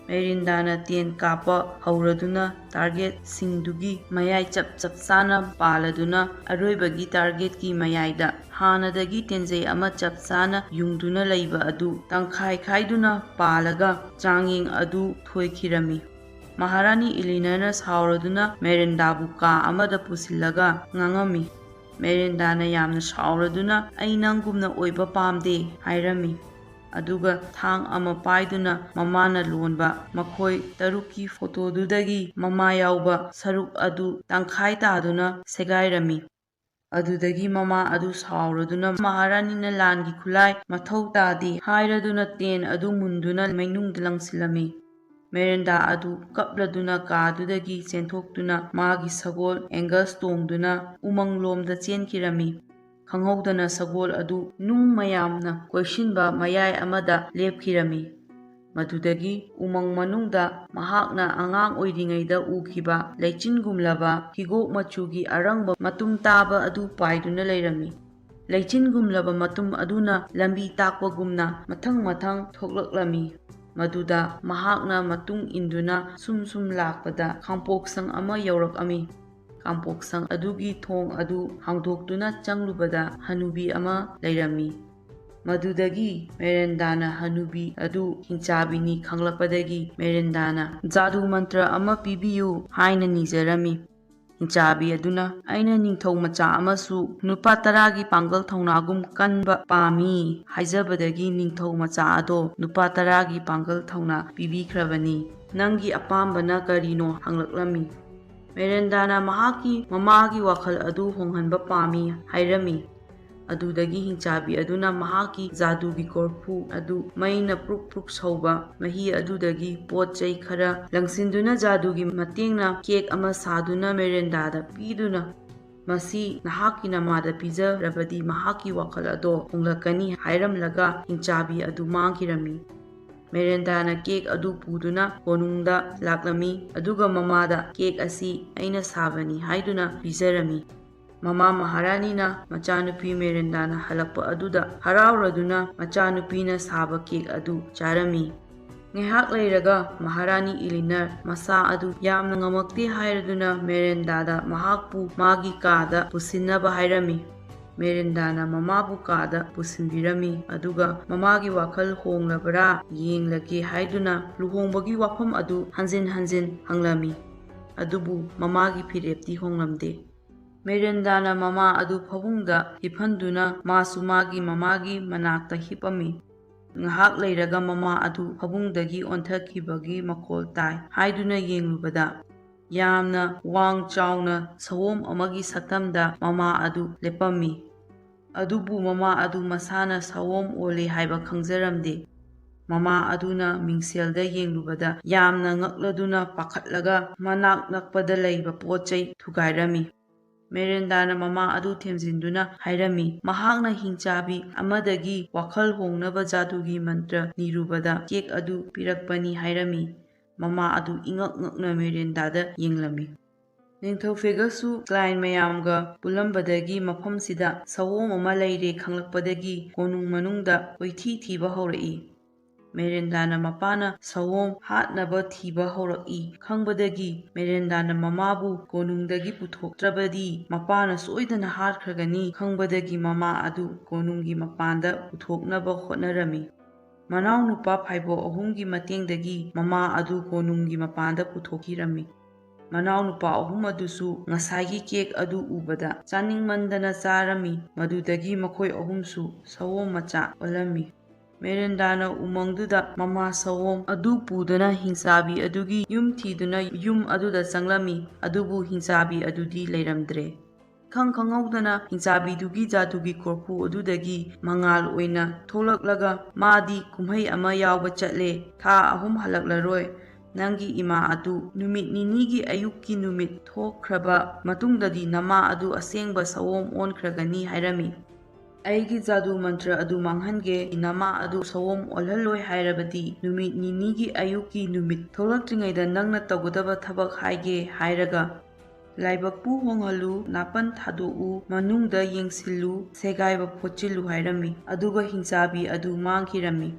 ꯃꯦꯔꯤꯟꯗꯥꯅ ꯇꯦꯟ ꯀꯥꯞꯄ ꯍꯧꯔꯗꯨꯅ ꯇꯥꯔꯒꯦꯠꯁꯤꯡꯗꯨꯒꯤ ꯃꯌꯥꯏ ꯆꯞ ꯆꯞ ꯆꯥꯅ ꯄꯥꯜꯂꯗꯨꯅ, ꯑꯔꯣꯏꯕꯒꯤ ꯇꯥꯔꯒꯦꯠꯀꯤ ꯃꯌꯥꯏꯗ ꯍꯥꯟꯅꯗꯒꯤ ꯇꯦꯟꯖꯩ ꯑꯃ ꯆꯞ ꯆꯥꯅ ꯌꯨꯡꯗꯨꯅ ꯂꯩꯕ ꯑꯗꯨ ꯇꯪꯈꯥꯏ ꯈꯥꯏꯗꯨꯅ ꯄꯥꯜꯂꯒ ꯆꯥꯡꯌꯦꯡ ꯑꯗꯨ ꯊꯣꯏꯈꯤꯔꯝꯃꯤ꯫ ꯃꯍꯥꯔꯥꯅꯤ ꯏꯂꯤꯅꯔꯅ ꯁꯥꯎꯔꯗꯨꯅ ꯃꯦꯔꯤꯟꯗꯥꯕꯨ ꯀꯥ ꯑꯃꯗ ꯄꯨꯁꯤꯜꯂꯒ ꯉꯥꯡꯉꯝꯃꯤ꯫ ꯃꯦꯔꯤꯟꯗꯥꯅ ꯌꯥꯝꯅ ꯁꯥꯎꯔꯗꯨꯅ, "ꯑꯩ ꯅꯪꯒꯨꯝꯅ ꯑꯣꯏꯕ ꯄꯥꯝꯗꯦ" ꯍꯥꯏꯔꯝꯃꯤ꯫ ꯑꯗꯨꯒ ꯊꯥꯡ ꯑꯃ ꯄꯥꯏꯗꯨꯅ ꯃꯃꯥꯅ ꯂꯣꯟꯕ ꯃꯈꯣꯏ ꯇꯔꯨꯛꯀꯤ ꯐꯣꯇꯣꯗꯨꯗꯒꯤ ꯃꯃꯥ ꯌꯥꯎꯕ ꯁꯔꯨꯛ ꯑꯗꯨ ꯇꯪꯈꯥꯏ ꯇꯥꯗꯨꯅ ꯁꯦꯒꯥꯏꯔꯝꯃꯤ꯫ ꯑꯗꯨꯗꯒꯤ ꯃꯃꯥ ꯑꯗꯨ ꯁꯥꯎꯔꯗꯨꯅ, "ꯃꯍꯥꯔꯥꯅꯤꯅ ꯂꯥꯟꯒꯤ ꯈꯨꯠꯂꯥꯏ ꯃꯊꯧ ꯇꯥꯗꯦ" ꯍꯥꯏꯔꯗꯨꯅ ꯇꯦꯟ ꯑꯗꯨ ꯃꯨꯟꯗꯨꯅ ꯃꯩꯅꯨꯡꯗ ꯂꯪꯁꯤꯜꯂꯝꯃꯤ꯫ ꯃꯦꯔꯦꯟꯗꯥ ꯑꯗꯨ ꯀꯞꯂꯗꯨꯅ ꯀꯥꯗꯨꯗꯒꯤ ꯆꯦꯟꯊꯣꯛꯇꯨꯅ ꯃꯥꯒꯤ ꯁꯒꯣꯜ ꯑꯦꯡꯒꯁ ꯇꯣꯡꯗꯨꯅ ꯎꯃꯪꯂꯣꯝꯗ ꯆꯦꯟꯈꯤꯔꯝꯃꯤ꯫ ꯈꯪꯍꯧꯗꯅ ꯁꯒꯣꯜ ꯑꯗꯨ ꯅꯨꯡ ꯃꯌꯥꯝꯅ ꯀꯣꯏꯁꯤꯟꯕ ꯃꯌꯥꯏ ꯑꯃꯗ ꯂꯦꯞꯈꯤꯔꯝꯃꯤ꯫ ꯃꯗꯨꯗꯒꯤ ꯎꯃꯪ ꯃꯅꯨꯡꯗ ꯃꯍꯥꯛꯅ ꯑꯉꯥꯡ ꯑꯣꯏꯔꯤꯉꯩꯗ ꯎꯈꯤꯕ ꯂꯩꯆꯤꯟꯒꯨꯝꯂꯕ ꯍꯤꯒꯣꯛ ꯃꯆꯨꯒꯤ ꯑꯔꯪꯕ ꯃꯇꯨꯝ ꯇꯥꯕ ꯑꯗꯨ ꯄꯥꯏꯗꯨꯅ ꯂꯩꯔꯝꯃꯤ꯫ ꯂꯩꯆꯤꯟꯒꯨꯝꯂꯕ ꯃꯇꯨꯝ ꯑꯗꯨꯅ ꯂꯝꯕꯤ ꯇꯥꯛꯄꯒꯨꯝꯅ ꯃꯊꯪ ꯃꯊꯪ ꯊꯣꯛꯂꯛꯂꯝꯃꯤ꯫ ꯃꯗꯨꯗ ꯃꯍꯥꯛꯅ ꯃꯇꯨꯡ ꯏꯟꯗꯨꯅ ꯁꯨꯝ ꯁꯨꯝ ꯂꯥꯛꯄꯗ ꯈꯥꯡꯄꯣꯛꯁꯪ ꯑꯃ ꯌꯧꯔꯛꯂꯝꯃꯤ꯫ ꯈꯥꯡꯄꯣꯛꯁꯪ ꯑꯗꯨꯒꯤ ꯊꯣꯡ ꯑꯗꯨ ꯍꯥꯡꯗꯣꯛꯇꯨꯅ ꯆꯪꯂꯨꯕꯗ ꯍꯅꯨꯕꯤ ꯑꯃ ꯂꯩꯔꯝꯃꯤ꯫ ꯃꯗꯨꯗꯒꯤ ꯃꯦꯔꯦꯟꯗꯥꯅ ꯍꯅꯨꯕꯤ ꯑꯗꯨ ꯍꯤꯡꯆꯥꯕꯤꯅꯤ ꯈꯪꯂꯛꯄꯗꯒꯤ ꯃꯦꯔꯦꯟꯗꯥꯅ "ꯖꯥꯗꯨ ꯃꯟꯇ꯭ꯔ ꯑꯃ ꯄꯤꯕꯤꯌꯨ" ꯍꯥꯏꯅ ꯅꯤꯖꯔꯝꯃꯤ꯫ ꯍꯤꯡꯆꯥꯕꯤ ꯑꯗꯨꯅ, "ꯑꯩꯅ ꯅꯤꯡꯊꯧ ꯃꯆꯥ ꯑꯃꯁꯨ ꯅꯨꯄꯥ ꯇꯔꯥꯒꯤ ꯄꯥꯡꯒꯜ ꯊꯧꯅꯥꯒꯨꯝ ꯀꯟꯕ ꯄꯥꯝꯃꯤ" ꯍꯥꯏꯖꯕꯗꯒꯤ ꯅꯤꯡꯊꯧ ꯃꯆꯥ ꯑꯗꯣ ꯅꯨꯄꯥ ꯇꯔꯥꯒꯤ ꯄꯥꯡꯒꯜ ꯊꯧꯅꯥ ꯄꯤꯕꯤꯈ꯭ꯔꯕꯅꯤ꯫ "ꯅꯪꯒꯤ ꯑꯄꯥꯝꯕꯅ ꯀꯔꯤꯅꯣ?" ꯍꯪꯂꯛꯂꯝꯃꯤ꯫ ꯃꯦꯔꯦꯟꯗꯥꯅ ꯃꯍꯥꯛꯀꯤ ꯃꯃꯥꯒꯤ ꯋꯥꯈꯜ ꯑꯗꯨ ꯍꯣꯡꯍꯟꯕ ꯄꯥꯝꯃꯤ ꯍꯥꯏꯔꯝꯃꯤ꯫ ꯑꯗꯨꯗꯒꯤ ꯍꯤꯡꯆꯥꯕꯤ ꯑꯗꯨꯅ ꯃꯍꯥꯛꯀꯤ ꯖꯥꯗꯨꯒꯤ ꯀꯣꯔꯐꯨ ꯑꯗꯨ ꯃꯩꯅ ꯄ꯭ꯔꯨꯛ ꯄ꯭ꯔꯨꯛ ꯁꯧꯕ ꯃꯍꯤ ꯑꯗꯨꯗꯒꯤ ꯄꯣꯠ ꯆꯩ ꯈꯔ ꯂꯪꯁꯤꯟꯗꯨꯅ ꯖꯥꯗꯨꯒꯤ ꯃꯇꯦꯡꯅ ꯀꯦꯛ ꯑꯃ ꯁꯥꯗꯨꯅ ꯃꯦꯔꯦꯟꯗꯥꯗ ꯄꯤꯗꯨꯅ, "ꯃꯁꯤ ꯅꯍꯥꯛꯀꯤ ꯅꯃꯥꯗ ꯄꯤꯖꯔꯕꯗꯤ ꯃꯍꯥꯛꯀꯤ ꯋꯥꯈꯜ ꯑꯗꯣ ꯍꯣꯡꯂꯛꯀꯅꯤ" ꯍꯥꯏꯔꯝꯂꯒ ꯍꯤꯡꯆꯥꯕꯤ ꯑꯗꯨ ꯃꯥꯡꯈꯤꯔꯝꯃꯤ꯫ ꯃꯦꯔꯦꯟꯗꯥꯅ ꯀꯦꯛ ꯑꯗꯨ ꯄꯨꯗꯨꯅ ꯀꯣꯅꯨꯡꯗ ꯂꯥꯛꯂꯝꯃꯤ, ꯑꯗꯨꯒ ꯃꯃꯥꯗ "ꯀꯦꯛ ꯑꯁꯤ ꯑꯩꯅ ꯁꯥꯕꯅꯤ" ꯍꯥꯏꯗꯨꯅ ꯄꯤꯖꯔꯝꯃꯤ꯫ ꯃꯃꯥ ꯃꯍꯥꯔꯥꯅꯤꯅ ꯃꯆꯥꯅꯨꯄꯤ ꯃꯦꯔꯦꯟꯗꯥꯅ ꯍꯜꯂꯛꯄ ꯑꯗꯨꯗ ꯍꯔꯥꯎꯔꯗꯨꯅ ꯃꯆꯥꯅꯨꯄꯤꯅ ꯁꯥꯕ ꯀꯦꯛ ꯑꯗꯨ ꯆꯥꯔꯝꯃꯤ꯫ ꯉꯥꯏꯍꯥꯛ ꯂꯩꯔꯒ ꯃꯍꯥꯔꯥꯅꯤ ꯏꯂꯤꯅꯔ ꯃꯁꯥ ꯑꯗꯨ ꯌꯥꯝꯅ ꯉꯝꯃꯛꯇꯦ ꯍꯥꯏꯔꯗꯨꯅ ꯃꯦꯔꯦꯟꯗꯥꯗ ꯃꯍꯥꯛꯄꯨ ꯃꯥꯒꯤ ꯀꯥꯗ ꯄꯨꯁꯤꯟꯅꯕ ꯍꯥꯏꯔꯝꯃꯤ꯫ ꯃꯦꯔꯦꯟꯗꯥꯅ ꯃꯃꯥꯕꯨ ꯀꯥꯗ ꯄꯨꯁꯤꯟꯕꯤꯔꯝꯃꯤ, ꯑꯗꯨꯒ ꯃꯃꯥꯒꯤ ꯋꯥꯈꯜ ꯍꯣꯡꯂꯕ꯭ꯔꯥ ꯌꯦꯡꯂꯒꯦ ꯍꯥꯏꯗꯨꯅ ꯂꯨꯍꯣꯡꯕꯒꯤ ꯋꯥꯐꯝ ꯑꯗꯨ ꯍꯟꯖꯤꯟ ꯍꯟꯖꯤꯟ ꯍꯪꯂꯝꯃꯤ꯫ ꯑꯗꯨꯕꯨ ꯃꯃꯥꯒꯤ ꯐꯤꯔꯦꯞꯇꯤ ꯍꯣꯡꯂꯝꯗꯦ꯫ ꯃꯦꯔꯦꯟꯗꯥꯅ ꯃꯃꯥ ꯑꯗꯨ ꯐꯃꯨꯡꯗ ꯍꯤꯞꯍꯟꯗꯨꯅ ꯃꯥꯁꯨ ꯃꯥꯒꯤ ꯃꯃꯥꯒꯤ ꯃꯅꯥꯛꯇ ꯍꯤꯞꯄꯝꯃꯤ꯫ ꯉꯥꯏꯍꯥꯛ ꯂꯩꯔꯒ ꯃꯃꯥ ꯑꯗꯨ ꯐꯃꯨꯡꯗꯒꯤ ꯑꯣꯟꯊꯈꯤꯕꯒꯤ ꯃꯈꯣꯜ ꯇꯥꯏ ꯍꯥꯏꯗꯨꯅ ꯌꯦꯡꯂꯨꯕꯗ, ꯌꯥꯝꯅ ꯋꯥꯡ ꯆꯥꯎꯅ ꯁꯑꯣꯝ ꯑꯃꯒꯤ ꯁꯛꯇꯝꯗ ꯃꯃꯥ ꯑꯗꯨ ꯂꯦꯞꯄꯝꯃꯤ꯫ ꯑꯗꯨꯕꯨ ꯃꯃꯥ ꯑꯗꯨ ꯃꯁꯥꯅ ꯁꯑꯣꯝ ꯑꯣꯜꯂꯦ ꯍꯥꯏꯕ ꯈꯪꯖꯔꯝꯗꯦ꯫ ꯃꯃꯥ ꯑꯗꯨꯅ ꯃꯤꯡꯁꯦꯜꯗ ꯌꯦꯡꯂꯨꯕꯗ ꯌꯥꯝꯅ ꯉꯛꯂꯗꯨꯅ ꯄꯥꯈꯠꯂꯒ ꯃꯅꯥꯛ ꯅꯛꯄꯗ ꯂꯩꯕ ꯄꯣꯠ ꯆꯩ ꯊꯨꯒꯥꯏꯔꯝꯃꯤ꯫ ꯃꯦꯔꯦꯟꯗꯥꯅ ꯃꯃꯥ ꯑꯗꯨ ꯊꯦꯝꯖꯤꯟꯗꯨꯅ ꯍꯥꯏꯔꯝꯃꯤ, ꯃꯍꯥꯛꯅ ꯍꯤꯡꯆꯥꯕꯤ ꯑꯃꯗꯒꯤ ꯋꯥꯈꯜ ꯍꯣꯡꯅꯕ ꯖꯥꯗꯨꯒꯤ ꯃꯟꯇ꯭ꯔ ꯅꯤꯔꯨꯕꯗ ꯀꯦꯛ ꯑꯗꯨ ꯄꯤꯔꯛꯄꯅꯤ ꯍꯥꯏꯔꯝꯃꯤ꯫ ꯃꯃꯥ ꯑꯗꯨ ꯏꯉꯛ ꯉꯛꯅ ꯃꯦꯔꯦꯟꯗꯥꯗ ꯌꯦꯡꯂꯝꯃꯤ꯫ ꯅꯤꯡꯊꯧ ꯐꯦꯒꯁꯁꯨ ꯀ꯭ꯂꯥꯏꯟ ꯃꯌꯥꯝꯒ ꯄꯨꯜꯂꯝꯕꯗꯒꯤ ꯃꯐꯝꯁꯤꯗ ꯁꯑꯣꯝ ꯑꯃ ꯂꯩꯔꯦ ꯈꯪꯂꯛꯄꯗꯒꯤ ꯀꯣꯅꯨꯡ ꯃꯅꯨꯡꯗ ꯀꯣꯏꯊꯤ ꯊꯤꯕ ꯍꯧꯔꯛꯏ꯫ ꯃꯦꯔꯦꯟꯗꯥꯅ ꯃꯄꯥꯅ ꯁꯑꯣꯝ ꯍꯥꯠꯅꯕ ꯊꯤꯕ ꯍꯧꯔꯛꯏ ꯈꯪꯕꯗꯒꯤ ꯃꯦꯔꯦꯟꯗꯥꯅ ꯃꯃꯥꯕꯨ ꯀꯣꯅꯨꯡꯗꯒꯤ ꯄꯨꯊꯣꯛꯇ꯭ꯔꯕꯗꯤ ꯃꯄꯥꯅ ꯁꯣꯏꯗꯅ ꯍꯥꯠꯈ꯭ꯔꯒꯅꯤ ꯈꯪꯕꯗꯒꯤ ꯃꯃꯥ ꯑꯗꯨ ꯀꯣꯅꯨꯡꯒꯤ ꯃꯄꯥꯟꯗ ꯄꯨꯊꯣꯛꯅꯕ ꯍꯣꯠꯅꯔꯝꯃꯤ꯫ ꯃꯅꯥꯎꯅꯨꯄꯥ ꯐꯥꯏꯕꯣꯛ ꯑꯍꯨꯝꯒꯤ ꯃꯇꯦꯡꯗꯒꯤ ꯃꯃꯥ ꯑꯗꯨ ꯀꯣꯅꯨꯡꯒꯤ ꯃꯄꯥꯟꯗ ꯄꯨꯊꯣꯛꯈꯤꯔꯝꯃꯤ꯫ ꯃꯅꯥꯎꯅꯨꯄꯥ ꯑꯍꯨꯝ ꯑꯗꯨꯁꯨ ꯉꯁꯥꯏꯒꯤ ꯀꯦꯛ ꯑꯗꯨ ꯎꯕꯗ ꯆꯥꯅꯤꯡꯃꯟꯗꯅ ꯆꯥꯔꯝꯃꯤ꯫ ꯃꯗꯨꯗꯒꯤ ꯃꯈꯣꯏ ꯑꯍꯨꯝꯁꯨ ꯁꯑꯣꯝ ꯃꯆꯥ ꯑꯣꯜꯂꯝꯃꯤ꯫ ꯃꯦꯔꯦꯟꯗꯥꯅ ꯎꯃꯪꯗꯨꯗ ꯃꯃꯥ ꯁꯑꯣꯝ ꯑꯗꯨ ꯄꯨꯗꯨꯅ ꯍꯤꯡꯆꯥꯕꯤ ꯑꯗꯨꯒꯤ ꯌꯨꯝ ꯊꯤꯗꯨꯅ ꯌꯨꯝ ꯑꯗꯨꯗ ꯆꯪꯂꯝꯃꯤ, ꯑꯗꯨꯕꯨ ꯍꯤꯡꯆꯥꯕꯤ ꯑꯗꯨꯗꯤ ꯂꯩꯔꯝꯗ꯭ꯔꯦ꯫ ꯏꯈꯪ ꯈꯪꯍꯧꯗꯅ ꯍꯤꯡꯆꯥꯕꯤꯗꯨꯒꯤ ꯖꯥꯗꯨꯒꯤ ꯀꯣꯔꯐꯨ ꯑꯗꯨꯗꯒꯤ ꯃꯉꯥꯜ ꯑꯣꯏꯅ ꯊꯣꯛꯂꯛꯂꯒ, "ꯃꯥꯗꯤ ꯀꯨꯝꯍꯩ ꯑꯃ ꯌꯥꯎꯕ ꯆꯠꯂꯦ, ꯊꯥ ꯑꯍꯨꯝ ꯍꯜꯂꯛꯂꯔꯣꯏ꯫ ꯅꯪꯒꯤ ꯏꯃꯥ ꯑꯗꯨ ꯅꯨꯃꯤꯠ ꯅꯤꯅꯤꯒꯤ ꯑꯌꯨꯛꯀꯤ ꯅꯨꯃꯤꯠ ꯊꯣꯛꯈ꯭ꯔꯕ ꯃꯇꯨꯡꯗꯗꯤ ꯅꯃꯥ ꯑꯗꯨ ꯑꯁꯦꯡꯕ ꯁꯑꯣꯝ ꯑꯣꯟꯈ꯭ꯔꯒꯅꯤ" ꯍꯥꯏꯔꯝꯃꯤ꯫ ꯑꯩꯒꯤ ꯖꯥꯗꯨ ꯃꯟꯇ꯭ꯔ ꯑꯗꯨ ꯃꯥꯡꯍꯟꯒꯦ, ꯅꯃꯥ ꯑꯗꯨ ꯁꯑꯣꯝ ꯑꯣꯜꯍꯜꯂꯣꯏ ꯍꯥꯏꯔꯕꯗꯤ, ꯅꯨꯃꯤꯠ ꯅꯤꯅꯤꯒꯤ ꯑꯌꯨꯛꯀꯤ ꯅꯨꯃꯤꯠ ꯊꯣꯛꯂꯛꯇ꯭ꯔꯤꯉꯩꯗ ꯅꯪꯅ ꯇꯧꯒꯗꯕ ꯊꯕꯛ ꯍꯥꯏꯒꯦ ꯍꯥꯏꯔꯒ, ꯂꯥꯏꯕꯛꯄꯨ ꯍꯣꯡꯍꯜꯂꯨ, ꯅꯥꯄꯟ ꯊꯥꯗꯣꯛꯎ, ꯃꯅꯨꯡꯗ ꯌꯦꯡꯁꯤꯜꯂꯨ, ꯁꯦꯒꯥꯏꯕ ꯐꯣꯠꯆꯤꯜꯂꯨ ꯍꯥꯏꯔꯝꯃꯤ꯫ ꯑꯗꯨꯒ ꯍꯤꯡꯆꯥꯕꯤ ꯑꯗꯨ ꯃꯥꯡꯈꯤꯔꯝꯃꯤ꯫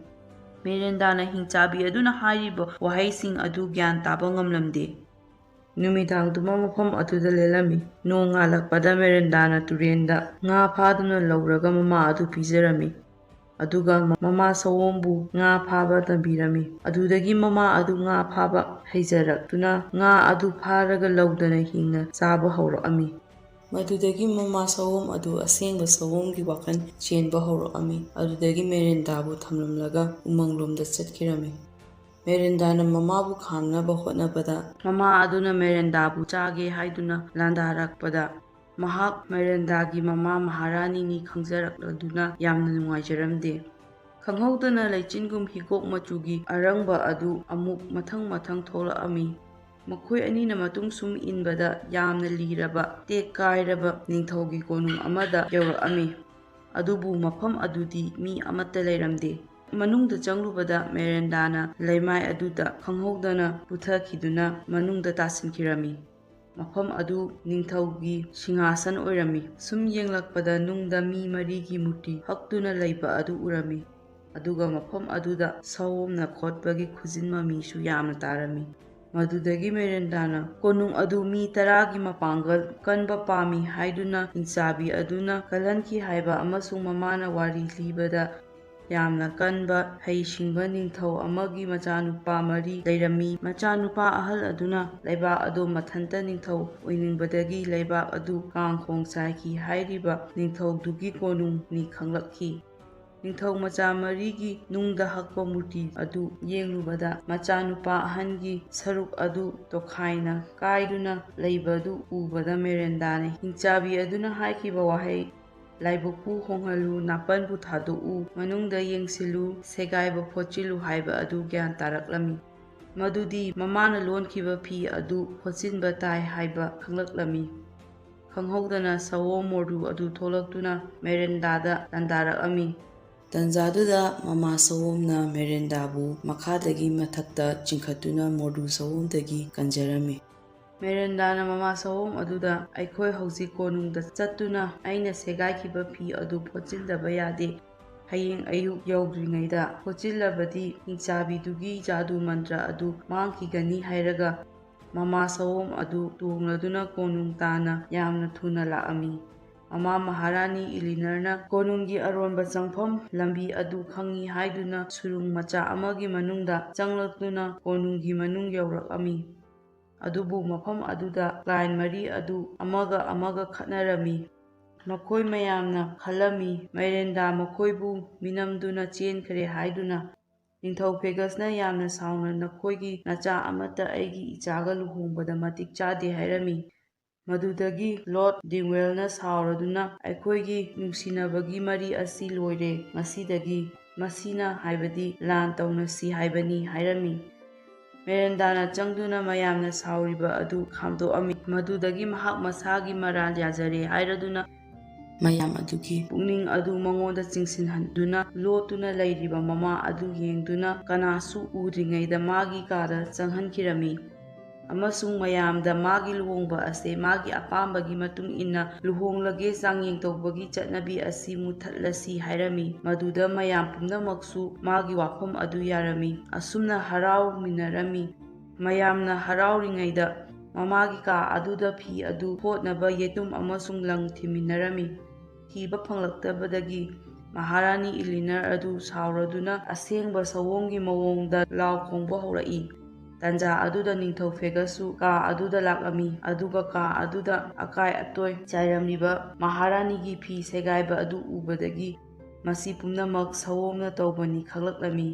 ꯃꯦꯔꯦꯟꯗꯥꯅ ꯍꯤꯡꯆꯥꯕꯤ ꯑꯗꯨꯅ ꯍꯥꯏꯔꯤꯕ ꯋꯥꯍꯩꯁꯤꯡ ꯑꯗꯨ ꯒ꯭ꯌꯥꯟ ꯇꯥꯕ ꯉꯝꯂꯝꯗꯦ꯫ ꯅꯨꯃꯤꯗꯥꯡꯗꯨꯃ ꯃꯐꯝ ꯑꯗꯨꯗ ꯂꯦꯜꯂꯝꯃꯤ꯫ ꯅꯣꯡ ꯉꯥꯜꯂꯛꯄꯗ ꯃꯦꯔꯦꯟꯗꯥꯅ ꯇꯨꯔꯦꯟꯗ ꯉꯥ ꯐꯥꯗꯨꯅ ꯂꯧꯔꯒ ꯃꯃꯥ ꯑꯗꯨ ꯄꯤꯖꯔꯝꯃꯤ꯫ ꯑꯗꯨꯒ ꯃꯃꯥ ꯁꯑꯣꯝꯕꯨ ꯉꯥ ꯐꯥꯕ ꯇꯝꯕꯤꯔꯝꯃꯤ꯫ ꯑꯗꯨꯗꯒꯤ ꯃꯃꯥ ꯑꯗꯨ ꯉꯥ ꯐꯥꯕ ꯍꯩꯖꯔꯛꯇꯨꯅ ꯉꯥ ꯑꯗꯨ ꯐꯥꯔꯒ ꯂꯧꯗꯅ ꯍꯤꯡꯅ ꯆꯥꯕ ꯍꯧꯔꯛꯑꯝꯃꯤ꯫ ꯃꯗꯨꯗꯒꯤ ꯃꯃꯥ ꯁꯑꯣꯝ ꯑꯗꯨ ꯑꯁꯦꯡꯕ ꯁꯑꯣꯝꯒꯤ ꯋꯥꯈꯜ ꯆꯦꯟꯕ ꯍꯧꯔꯛꯑꯝꯃꯤ꯫ ꯑꯗꯨꯗꯒꯤ ꯃꯦꯔꯦꯟꯗꯥꯕꯨ ꯊꯝꯂꯝꯂꯒ ꯎꯃꯪꯂꯣꯝꯗ ꯆꯠꯈꯤꯔꯝꯃꯤ꯫ ꯃꯦꯔꯦꯟꯗꯥꯅ ꯃꯃꯥꯕꯨ ꯈꯥꯝꯅꯕ ꯍꯣꯠꯅꯕꯗ, ꯃꯃꯥ ꯑꯗꯨꯅ ꯃꯦꯔꯦꯟꯗꯥꯕꯨ ꯆꯥꯒꯦ ꯍꯥꯏꯗꯨꯅ ꯂꯥꯟꯗꯥꯔꯛꯄꯗ, ꯃꯍꯥꯛ ꯃꯦꯔꯦꯟꯗꯥꯒꯤ ꯃꯃꯥ ꯃꯍꯥꯔꯥꯅꯤꯅꯤ ꯈꯪꯖꯔꯛꯂꯗꯨꯅ ꯌꯥꯝꯅ ꯅꯨꯡꯉꯥꯏꯖꯔꯝꯗꯦ꯫ ꯈꯪꯍꯧꯗꯅ ꯂꯩꯆꯤꯟꯒꯨꯝ ꯍꯤꯒꯣꯛ ꯃꯆꯨꯒꯤ ꯑꯔꯪꯕ ꯑꯗꯨ ꯑꯃꯨꯛ ꯃꯊꯪ ꯃꯊꯪ ꯊꯣꯛꯂꯛꯑꯝꯃꯤ꯫ ꯃꯈꯣꯏ ꯑꯅꯤꯅ ꯃꯇꯨꯡ ꯁꯨꯝ ꯏꯟꯕꯗ ꯌꯥꯝꯅ ꯂꯤꯔꯕ, ꯇꯦꯛ ꯀꯥꯏꯔꯕ ꯅꯤꯡꯊꯧꯒꯤ ꯀꯣꯅꯨꯡ ꯑꯃꯗ ꯌꯧꯔꯛꯑꯝꯃꯤ꯫ ꯑꯗꯨꯕꯨ ꯃꯐꯝ ꯑꯗꯨꯗꯤ ꯃꯤ ꯑꯃꯠꯇ ꯂꯩꯔꯝꯗꯦ꯫ ꯃꯅꯨꯡꯗ ꯆꯪꯂꯨꯕꯗ ꯃꯦꯔꯦꯟꯗꯥꯅ ꯂꯩꯃꯥꯏ ꯑꯗꯨꯗ ꯈꯪꯍꯧꯗꯅ ꯄꯨꯊꯈꯤꯗꯨꯅ ꯃꯅꯨꯡꯗ ꯇꯥꯁꯤꯟꯈꯤꯔꯝꯃꯤ꯫ ꯃꯐꯝ ꯑꯗꯨ ꯅꯤꯡꯊꯧꯒꯤ ꯁꯤꯡꯍꯥꯁꯟ ꯑꯣꯏꯔꯝꯃꯤ꯫ ꯁꯨꯝ ꯌꯦꯡꯂꯛꯄꯗ ꯅꯨꯡꯗ ꯃꯤ ꯃꯔꯤꯒꯤ ꯃꯨꯔꯇꯤ ꯍꯛꯇꯨꯅ ꯂꯩꯕ ꯑꯗꯨ ꯎꯔꯝꯃꯤ꯫ ꯑꯗꯨꯒ ꯃꯐꯝ ꯑꯗꯨꯗ ꯁꯑꯣꯝꯅ ꯈꯣꯠꯄꯒꯤ ꯈꯨꯖꯤꯟ ꯃꯃꯤꯁꯨ ꯌꯥꯝꯅ ꯇꯥꯔꯝꯃꯤ꯫ ꯃꯗꯨꯗꯒꯤ ꯃꯦꯔꯦꯟꯗꯥꯅ ꯀꯣꯅꯨꯡ ꯑꯗꯨ ꯃꯤ ꯇꯔꯥꯒꯤ ꯃꯄꯥꯡꯒꯜ ꯀꯟꯕ ꯄꯥꯝꯃꯤ ꯍꯥꯏꯗꯨꯅ ꯍꯤꯡꯆꯥꯕꯤ ꯑꯗꯨꯅ ꯀꯜꯍꯟꯈꯤ ꯍꯥꯏꯕ ꯑꯃꯁꯨꯡ ꯃꯃꯥꯅ ꯋꯥꯔꯤ ꯂꯤꯕꯗ ꯌꯥꯝꯅ ꯀꯟꯕ ꯍꯩꯁꯤꯡꯕ ꯅꯤꯡꯊꯧ ꯑꯃꯒꯤ ꯃꯆꯥꯅꯨꯄꯥ ꯃꯔꯤ ꯂꯩꯔꯝꯃꯤ꯫ ꯃꯆꯥꯅꯨꯄꯥ ꯑꯍꯜ ꯑꯗꯨꯅ ꯂꯩꯕꯥꯛ ꯑꯗꯨ ꯃꯊꯟꯇ ꯅꯤꯡꯊꯧ ꯑꯣꯏꯅꯤꯡꯕꯗꯒꯤ ꯂꯩꯕꯥꯛ ꯑꯗꯨ ꯀꯥꯡꯈꯣꯡ ꯆꯥꯏꯈꯤ ꯍꯥꯏꯔꯤꯕ ꯅꯤꯡꯊꯧꯗꯨꯒꯤ ꯀꯣꯅꯨꯡꯅꯤ ꯈꯪꯂꯛꯈꯤ꯫ ꯅꯤꯡꯊꯧ ꯃꯆꯥ ꯃꯔꯤꯒꯤ ꯅꯨꯡꯗ ꯍꯛꯄ ꯃꯨꯔꯇꯤ ꯑꯗꯨ ꯌꯦꯡꯂꯨꯕꯗ ꯃꯆꯥꯅꯨꯄꯥ ꯑꯍꯟꯒꯤ ꯁꯔꯨꯛ ꯑꯗꯨ ꯇꯣꯈꯥꯏꯅ ꯀꯥꯏꯗꯨꯅ ꯂꯩꯕꯗꯨ ꯎꯕꯗ ꯃꯦꯔꯦꯟꯗꯥꯅ ꯍꯤꯡꯆꯥꯕꯤ ꯑꯗꯨꯅ ꯍꯥꯏꯈꯤꯕ ꯋꯥꯍꯩ, "ꯂꯥꯏꯕꯛꯄꯨ ꯍꯣꯡꯍꯜꯂꯨ, ꯅꯥꯄꯟꯕꯨ ꯊꯥꯗꯣꯛꯎ, ꯃꯅꯨꯡꯗ ꯌꯦꯡꯁꯤꯜꯂꯨ, ꯁꯦꯒꯥꯏꯕ ꯐꯣꯠꯆꯤꯜꯂꯨ" ꯍꯥꯏꯕ ꯑꯗꯨ ꯒ꯭ꯌꯥꯟ ꯇꯥꯔꯛꯂꯝꯃꯤ꯫ ꯃꯗꯨꯗꯤ ꯃꯃꯥꯅ ꯂꯣꯟꯈꯤꯕ ꯐꯤ ꯑꯗꯨ ꯐꯣꯠꯆꯤꯟꯕ ꯇꯥꯏ ꯍꯥꯏꯕ ꯈꯪꯂꯛꯂꯝꯃꯤ꯫ ꯈꯪꯍꯧꯗꯅ ꯁꯑꯣꯝ ꯃꯣꯔꯗꯨ ꯑꯗꯨ ꯊꯣꯛꯂꯛꯇꯨꯅ ꯃꯦꯔꯦꯟꯗꯥꯗ ꯂꯥꯟꯗꯥꯔꯛꯑꯝꯃꯤ꯫ ꯇꯟꯖꯥꯗꯨꯗ ꯃꯃꯥ ꯁꯑꯣꯝꯅ ꯃꯦꯔꯦꯟꯗꯥꯕꯨ ꯃꯈꯥꯗꯒꯤ ꯃꯊꯛꯇ ꯆꯤꯡꯈꯠꯇꯨꯅ ꯃꯣꯔꯗꯨ ꯁꯑꯣꯝꯗꯒꯤ ꯀꯟꯖꯔꯝꯃꯤ꯫ ꯃꯦꯔꯦꯟꯗꯥꯅ ꯃꯃꯥ ꯁꯑꯣꯝ ꯑꯗꯨꯗ, "ꯑꯩꯈꯣꯏ ꯍꯧꯖꯤꯛ ꯀꯣꯅꯨꯡꯗ ꯆꯠꯇꯨꯅ ꯑꯩꯅ ꯁꯦꯒꯥꯏꯈꯤꯕ ꯐꯤ ꯑꯗꯨ ꯐꯣꯠꯆꯤꯟꯗꯕ ꯌꯥꯗꯦ꯫ ꯍꯌꯦꯡ ꯑꯌꯨꯛ ꯌꯧꯗ꯭ꯔꯤꯉꯩꯗ ꯐꯣꯠꯆꯤꯜꯂꯕꯗꯤ ꯍꯤꯡꯆꯥꯕꯤꯗꯨꯒꯤ ꯖꯥꯗꯨ ꯃꯟꯇ꯭ꯔ ꯑꯗꯨ ꯃꯥꯡꯈꯤꯒꯅꯤ" ꯍꯥꯏꯔꯒ, ꯃꯃꯥ ꯁꯑꯣꯝ ꯑꯗꯨ ꯇꯣꯡꯂꯗꯨꯅ ꯀꯣꯅꯨꯡ ꯇꯥꯟꯅ ꯌꯥꯝꯅ ꯊꯨꯅ ꯂꯥꯛꯑꯝꯃꯤ꯫ ꯃꯃꯥ ꯃꯍꯥꯔꯥꯅꯤ ꯏꯂꯤꯅꯔꯅ ꯀꯣꯅꯨꯡꯒꯤ ꯑꯔꯣꯟꯕ ꯆꯪꯐꯝ ꯂꯝꯕꯤ ꯑꯗꯨ ꯈꯪꯏ ꯍꯥꯏꯗꯨꯅ ꯁꯨꯔꯨꯡ ꯃꯆꯥ ꯑꯃꯒꯤ ꯃꯅꯨꯡꯗ ꯆꯪꯂꯛꯇꯨꯅ ꯀꯣꯅꯨꯡꯒꯤ ꯃꯅꯨꯡ ꯌꯧꯔꯛꯑꯝꯃꯤ꯫ ꯑꯗꯨꯕꯨ ꯃꯐꯝ ꯑꯗꯨꯗ ꯀ꯭ꯂꯥꯏꯟ ꯃꯔꯤ ꯑꯗꯨ ꯑꯃꯒ ꯑꯃꯒ ꯈꯠꯅꯔꯝꯃꯤ꯫ ꯃꯈꯣꯏ ꯃꯌꯥꯝꯅ ꯈꯜꯂꯝꯃꯤ, ꯃꯦꯔꯦꯟꯗꯥ ꯃꯈꯣꯏꯕꯨ ꯃꯤꯅꯝꯗꯨꯅ ꯆꯦꯟꯈ꯭ꯔꯦ ꯍꯥꯏꯗꯨꯅ꯫ ꯅꯤꯡꯊꯧ ꯐꯦꯒꯁꯅ ꯌꯥꯝꯅ ꯁꯥꯎꯅ, "ꯅꯈꯣꯏꯒꯤ ꯅꯆꯥ ꯑꯃꯠꯇ ꯑꯩꯒꯤ ꯏꯆꯥꯒ ꯂꯨꯍꯣꯡꯕꯗ ꯃꯇꯤꯛ ꯆꯥꯗꯦ" ꯍꯥꯏꯔꯝꯃꯤ꯫ ꯃꯗꯨꯗꯒꯤ ꯂꯣꯔꯗ ꯗꯤꯡꯋꯦꯜꯅ ꯁꯥꯎꯔꯗꯨꯅ, "ꯑꯩꯈꯣꯏꯒꯤ ꯅꯨꯡꯁꯤꯅꯕꯒꯤ ꯃꯔꯤ ꯑꯁꯤ ꯂꯣꯏꯔꯦ꯫ ꯉꯁꯤꯗꯒꯤ ꯃꯁꯤꯅ ꯍꯥꯏꯕꯗꯤ ꯂꯥꯟ ꯇꯧꯅꯁꯤ ꯍꯥꯏꯕꯅꯤ" ꯍꯥꯏꯔꯝꯃꯤ꯫ ꯃꯦꯔꯦꯟꯗꯥꯅ ꯆꯪꯗꯨꯅ ꯃꯌꯥꯝꯅ ꯁꯥꯎꯔꯤꯕ ꯑꯗꯨ ꯈꯥꯝꯗꯣꯛꯑꯝꯃꯤ꯫ ꯃꯗꯨꯗꯒꯤ ꯃꯍꯥꯛ ꯃꯁꯥꯒꯤ ꯃꯔꯥꯜ ꯌꯥꯖꯔꯦ ꯍꯥꯏꯔꯗꯨꯅ ꯃꯌꯥꯝ ꯑꯗꯨꯒꯤ ꯄꯨꯛꯅꯤꯡ ꯑꯗꯨ ꯃꯉꯣꯟꯗ ꯆꯤꯡꯁꯤꯟꯍꯟꯗꯨꯅ ꯂꯣꯠꯇꯨꯅ ꯂꯩꯔꯤꯕ ꯃꯃꯥ ꯑꯗꯨ ꯌꯦꯡꯗꯨꯅ ꯀꯅꯥꯁꯨ ꯎꯗ꯭ꯔꯤꯉꯩꯗ ꯃꯥꯒꯤ ꯀꯥꯗ ꯆꯪꯍꯟꯈꯤꯔꯝꯃꯤ꯫ ꯑꯃꯁꯨꯡ ꯃꯌꯥꯝꯗ ꯃꯥꯒꯤ ꯂꯨꯍꯣꯡꯕ ꯑꯁꯦ ꯃꯥꯒꯤ ꯑꯄꯥꯝꯕꯒꯤ ꯃꯇꯨꯡ ꯏꯟꯅ ꯂꯨꯍꯣꯡꯂꯒꯦ ꯆꯥꯡꯌꯦꯡ ꯇꯧꯕꯒꯤ ꯆꯠꯅꯕꯤ ꯑꯁꯤ ꯃꯨꯠꯊꯠꯂꯁꯤ ꯍꯥꯏꯔꯝꯃꯤ꯫ ꯃꯗꯨꯗ ꯃꯌꯥꯝ ꯄꯨꯝꯅꯃꯛꯁꯨ ꯃꯥꯒꯤ ꯋꯥꯐꯝ ꯑꯗꯨ ꯌꯥꯔꯝꯃꯤ꯫ ꯑꯁꯨꯝꯅ ꯍꯔꯥꯎꯃꯤꯟꯅꯔꯝꯃꯤ꯫ ꯃꯌꯥꯝꯅ ꯍꯔꯥꯎꯔꯤꯉꯩꯗ ꯃꯃꯥꯒꯤ ꯀꯥ ꯑꯗꯨꯗ ꯐꯤ ꯑꯗꯨ ꯐꯣꯠꯅꯕ ꯌꯦꯇꯨꯝ ꯑꯃꯁꯨꯡ ꯂꯪ ꯊꯤꯃꯤꯟꯅꯔꯝꯃꯤ꯫ ꯊꯤꯕ ꯐꯪꯂꯛꯇꯕꯗꯒꯤ ꯃꯍꯥꯔꯥꯅꯤ ꯏꯂꯤꯅꯔ ꯑꯗꯨ ꯁꯥꯎꯔꯗꯨꯅ ꯑꯁꯦꯡꯕ ꯁꯑꯣꯝꯒꯤ ꯃꯑꯣꯡꯗ ꯂꯥꯎ ꯈꯣꯡꯕ ꯍꯧꯔꯛꯏ꯫ ꯇꯥꯟꯖꯥ ꯑꯗꯨꯗ ꯅꯤꯡꯊꯧ ꯐꯦꯒꯁꯁꯨ ꯀꯥ ꯑꯗꯨꯗ ꯂꯥꯛꯂꯝꯃꯤ, ꯑꯗꯨꯒ ꯀꯥ ꯑꯗꯨꯗ ꯑꯀꯥꯏ ꯑꯇꯣꯏ ꯆꯥꯏꯔꯝꯂꯤꯕ ꯃꯍꯥꯔꯥꯅꯤꯒꯤ ꯐꯤ ꯁꯦꯒꯥꯏꯕ ꯑꯗꯨ ꯎꯕꯗꯒꯤ ꯃꯁꯤ ꯄꯨꯝꯅꯃꯛ ꯁꯑꯣꯝꯅ ꯇꯧꯕꯅꯤ ꯈꯪꯂꯛꯂꯝꯃꯤ꯫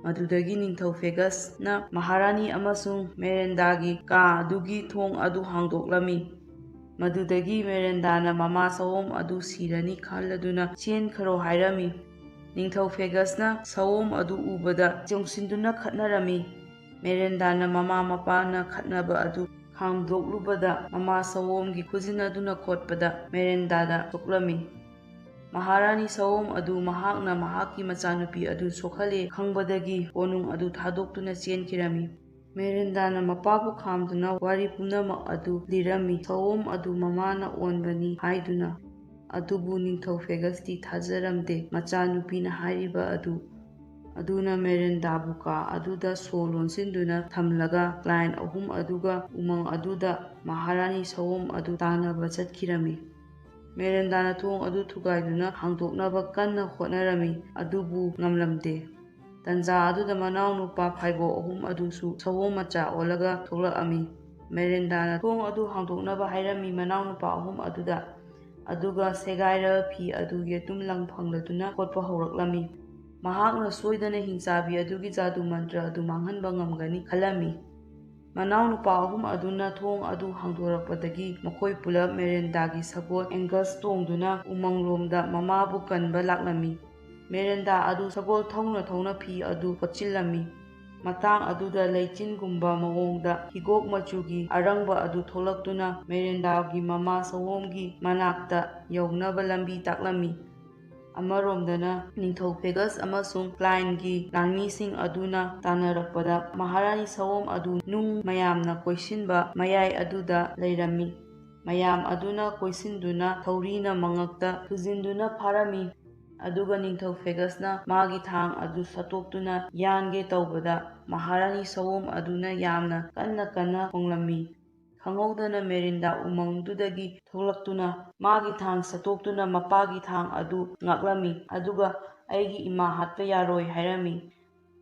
ꯃꯗꯨꯗꯒꯤ ꯅꯤꯡꯊꯧ ꯐꯦꯒꯁꯅ ꯃꯍꯥꯔꯥꯅꯤ ꯑꯃꯁꯨꯡ ꯃꯦꯔꯦꯟꯗꯥꯒꯤ ꯀꯥ ꯑꯗꯨꯒꯤ ꯊꯣꯡ ꯑꯗꯨ ꯍꯥꯡꯗꯣꯛꯂꯝꯃꯤ꯫ ꯃꯗꯨꯗꯒꯤ ꯃꯦꯔꯦꯟꯗꯥꯅ ꯃꯃꯥ ꯁꯑꯣꯝ ꯑꯗꯨ ꯁꯤꯔꯅꯤ ꯈꯜꯂꯗꯨꯅ ꯆꯦꯟꯈ꯭ꯔꯣ ꯍꯥꯏꯔꯝꯃꯤ꯫ ꯅꯤꯡꯊꯧ ꯐꯦꯒꯁꯅ ꯁꯑꯣꯝ ꯑꯗꯨ ꯎꯕꯗ ꯆꯣꯡꯁꯤꯟꯗꯨꯅ ꯈꯠꯅꯔꯝꯃꯤ꯫ ꯃꯦꯔꯦꯟꯗꯥꯅ ꯃꯃꯥ ꯃꯄꯥꯅ ꯈꯠꯅꯕ ꯑꯗꯨ ꯈꯥꯝꯗꯣꯛꯂꯨꯕꯗ ꯃꯃꯥ ꯁꯑꯣꯝꯒꯤ ꯈꯨꯖꯤꯟ ꯑꯗꯨꯅ ꯈꯣꯠꯄꯗ ꯃꯦꯔꯦꯟꯗꯥꯗ ꯁꯣꯛꯂꯝꯃꯤ꯫ ꯃꯍꯥꯔꯥꯅꯤ ꯁꯑꯣꯝ ꯑꯗꯨ ꯃꯍꯥꯛꯅ ꯃꯍꯥꯛꯀꯤ ꯃꯆꯥꯅꯨꯄꯤ ꯑꯗꯨ ꯁꯣꯛꯍꯜꯂꯦ ꯈꯪꯕꯗꯒꯤ ꯀꯣꯅꯨꯡ ꯑꯗꯨ ꯊꯥꯗꯣꯛꯇꯨꯅ ꯆꯦꯟꯈꯤꯔꯝꯃꯤ꯫ ꯃꯦꯔꯦꯟꯗꯥꯅ ꯃꯄꯥꯕꯨ ꯈꯥꯝꯗꯨꯅ ꯋꯥꯔꯤ ꯄꯨꯝꯅꯃꯛ ꯑꯗꯨ ꯂꯤꯔꯝꯃꯤ꯫ ꯁꯑꯣꯝ ꯑꯗꯨ ꯃꯃꯥꯅ ꯑꯣꯟꯕꯅꯤ ꯍꯥꯏꯗꯨꯅ꯫ ꯑꯗꯨꯕꯨ ꯅꯤꯡꯊꯧ ꯐꯦꯒꯁꯇꯤ ꯊꯥꯖꯔꯝꯗꯦ꯫ ꯃꯆꯥꯅꯨꯄꯤꯅ ꯍꯥꯏꯔꯤꯕ ꯑꯗꯨ ꯑꯗꯨꯅ ꯃꯦꯔꯦꯟꯗꯥꯕꯨ ꯀꯥ ꯑꯗꯨꯗ ꯁꯣ ꯂꯣꯟꯁꯤꯟꯗꯨꯅ ꯊꯝꯂꯒ ꯀ꯭ꯂꯥꯏꯟ ꯑꯍꯨꯝ ꯑꯗꯨꯒ ꯎꯃꯪ ꯑꯗꯨꯗ ꯃꯍꯥꯔꯥꯅꯤ ꯁꯑꯣꯝ ꯑꯗꯨ ꯇꯥꯟꯅꯕ ꯆꯠꯈꯤꯔꯝꯃꯤ꯫ ꯃꯦꯔꯦꯟꯗꯥꯅ ꯊꯣꯡ ꯑꯗꯨ ꯊꯨꯒꯥꯏꯗꯨꯅ ꯍꯥꯡꯗꯣꯛꯅꯕ ꯀꯟꯅ ꯍꯣꯠꯅꯔꯝꯃꯤ, ꯑꯗꯨꯕꯨ ꯉꯝꯂꯝꯗꯦ꯫ ꯇꯟꯖꯥ ꯑꯗꯨꯗ ꯃꯅꯥꯎꯅꯨꯄꯥ ꯐꯥꯏꯕꯣꯛ ꯑꯍꯨꯝ ꯑꯗꯨꯁꯨ ꯁꯑꯣꯝ ꯃꯆꯥ ꯑꯣꯜꯂꯒ ꯊꯣꯛꯂꯛꯑꯝꯃꯤ꯫ ꯃꯦꯔꯦꯟꯗꯥꯅ ꯊꯣꯡ ꯑꯗꯨ ꯍꯥꯡꯗꯣꯛꯅꯕ ꯍꯥꯏꯔꯝꯃꯤ ꯃꯅꯥꯎꯅꯨꯄꯥ ꯑꯍꯨꯝ ꯑꯗꯨꯗ, ꯑꯗꯨꯒ ꯁꯦꯒꯥꯏꯔꯕ ꯐꯤ ꯑꯗꯨ ꯌꯦꯇꯨꯝ ꯂꯪ ꯐꯪꯂꯗꯨꯅ ꯈꯣꯠꯄ ꯍꯧꯔꯛꯂꯝꯃꯤ꯫ ꯃꯍꯥꯛꯅ ꯁꯣꯏꯗꯅ ꯍꯤꯡꯆꯥꯕꯤ ꯑꯗꯨꯒꯤ ꯖꯥꯗꯨ ꯃꯟꯇ꯭ꯔ ꯑꯗꯨ ꯃꯥꯡꯍꯟꯕ ꯉꯝꯒꯅꯤ ꯈꯜꯂꯝꯃꯤ꯫ ꯃꯅꯥꯎꯅꯨꯄꯥ ꯑꯍꯨꯝ ꯑꯗꯨꯅ ꯊꯣꯡ ꯑꯗꯨ ꯍꯥꯡꯗꯣꯔꯛꯄꯗꯒꯤ ꯃꯈꯣꯏ ꯄꯨꯂꯞ ꯃꯦꯔꯦꯟꯗꯥꯒꯤ ꯁꯒꯣꯜ ꯑꯦꯡꯒꯁ ꯇꯣꯡꯗꯨꯅ ꯎꯃꯪꯂꯣꯝꯗ ꯃꯃꯥꯕꯨ ꯀꯟꯕ ꯂꯥꯛꯂꯝꯃꯤ꯫ ꯃꯦꯔꯦꯟꯗꯥ ꯑꯗꯨ ꯁꯒꯣꯜ ꯊꯧꯅ ꯊꯧꯅ ꯐꯤ ꯑꯗꯨ ꯈꯣꯠꯆꯤꯜꯂꯝꯃꯤ꯫ ꯃꯇꯥꯡ ꯑꯗꯨꯗ ꯂꯩꯆꯤꯟꯒꯨꯝꯕ ꯃꯑꯣꯡꯗ ꯍꯤꯒꯣꯛ ꯃꯆꯨꯒꯤ ꯑꯔꯪꯕ ꯑꯗꯨ ꯊꯣꯛꯂꯛꯇꯨꯅ ꯃꯦꯔꯦꯟꯗꯥꯒꯤ ꯃꯃꯥ ꯁꯑꯣꯝꯒꯤ ꯃꯅꯥꯛꯇ ꯌꯧꯅꯕ ꯂꯝꯕꯤ ꯇꯥꯛꯂꯝꯃꯤ꯫ ꯑꯃꯔꯣꯝꯗꯅ ꯅꯤꯡꯊꯧ ꯐꯦꯒꯁ ꯑꯃꯁꯨꯡ ꯀ꯭ꯂꯥꯏꯟꯒꯤ ꯂꯥꯟꯃꯤꯁꯤꯡ ꯑꯗꯨꯅ ꯇꯥꯟꯅꯔꯛꯄꯗ ꯃꯍꯥꯔꯥꯅꯤ ꯁꯑꯣꯝ ꯑꯗꯨ ꯅꯨꯡ ꯃꯌꯥꯝꯅ ꯀꯣꯏꯁꯤꯟꯕ ꯃꯌꯥꯏ ꯑꯗꯨꯗ ꯂꯩꯔꯝꯃꯤ꯫ ꯃꯌꯥꯝ ꯑꯗꯨꯅ ꯀꯣꯏꯁꯤꯟꯗꯨꯅ ꯊꯧꯔꯤꯅ ꯃꯉꯛꯇ ꯊꯨꯖꯤꯟꯗꯨꯅ ꯐꯥꯔꯝꯃꯤ꯫ ꯑꯗꯨꯒ ꯅꯤꯡꯊꯧ ꯐꯦꯒꯁꯅ ꯃꯥꯒꯤ ꯊꯥꯡ ꯑꯗꯨ ꯁꯠꯇꯣꯛꯇꯨꯅ ꯌꯥꯟꯒꯦ ꯇꯧꯕꯗ ꯃꯍꯥꯔꯥꯅꯤ ꯁꯑꯣꯝ ꯑꯗꯨꯅ ꯌꯥꯝꯅ ꯀꯟꯅ ꯀꯟꯅ ꯈꯣꯡꯂꯝꯃꯤ꯫ ꯈꯪꯍꯧꯗꯅ ꯃꯦꯔꯤꯟꯗꯥ ꯎꯃꯪꯗꯨꯗꯒꯤ ꯊꯣꯛꯂꯛꯇꯨꯅ ꯃꯥꯒꯤ ꯊꯥꯡ ꯁꯠꯇꯣꯛꯇꯨꯅ ꯃꯄꯥꯒꯤ ꯊꯥꯡ ꯑꯗꯨ ꯉꯥꯛꯂꯝꯃꯤ, ꯑꯗꯨꯒ "ꯑꯩꯒꯤ ꯏꯃꯥ ꯍꯥꯠꯄ ꯌꯥꯔꯣꯏ" ꯍꯥꯏꯔꯝꯃꯤ꯫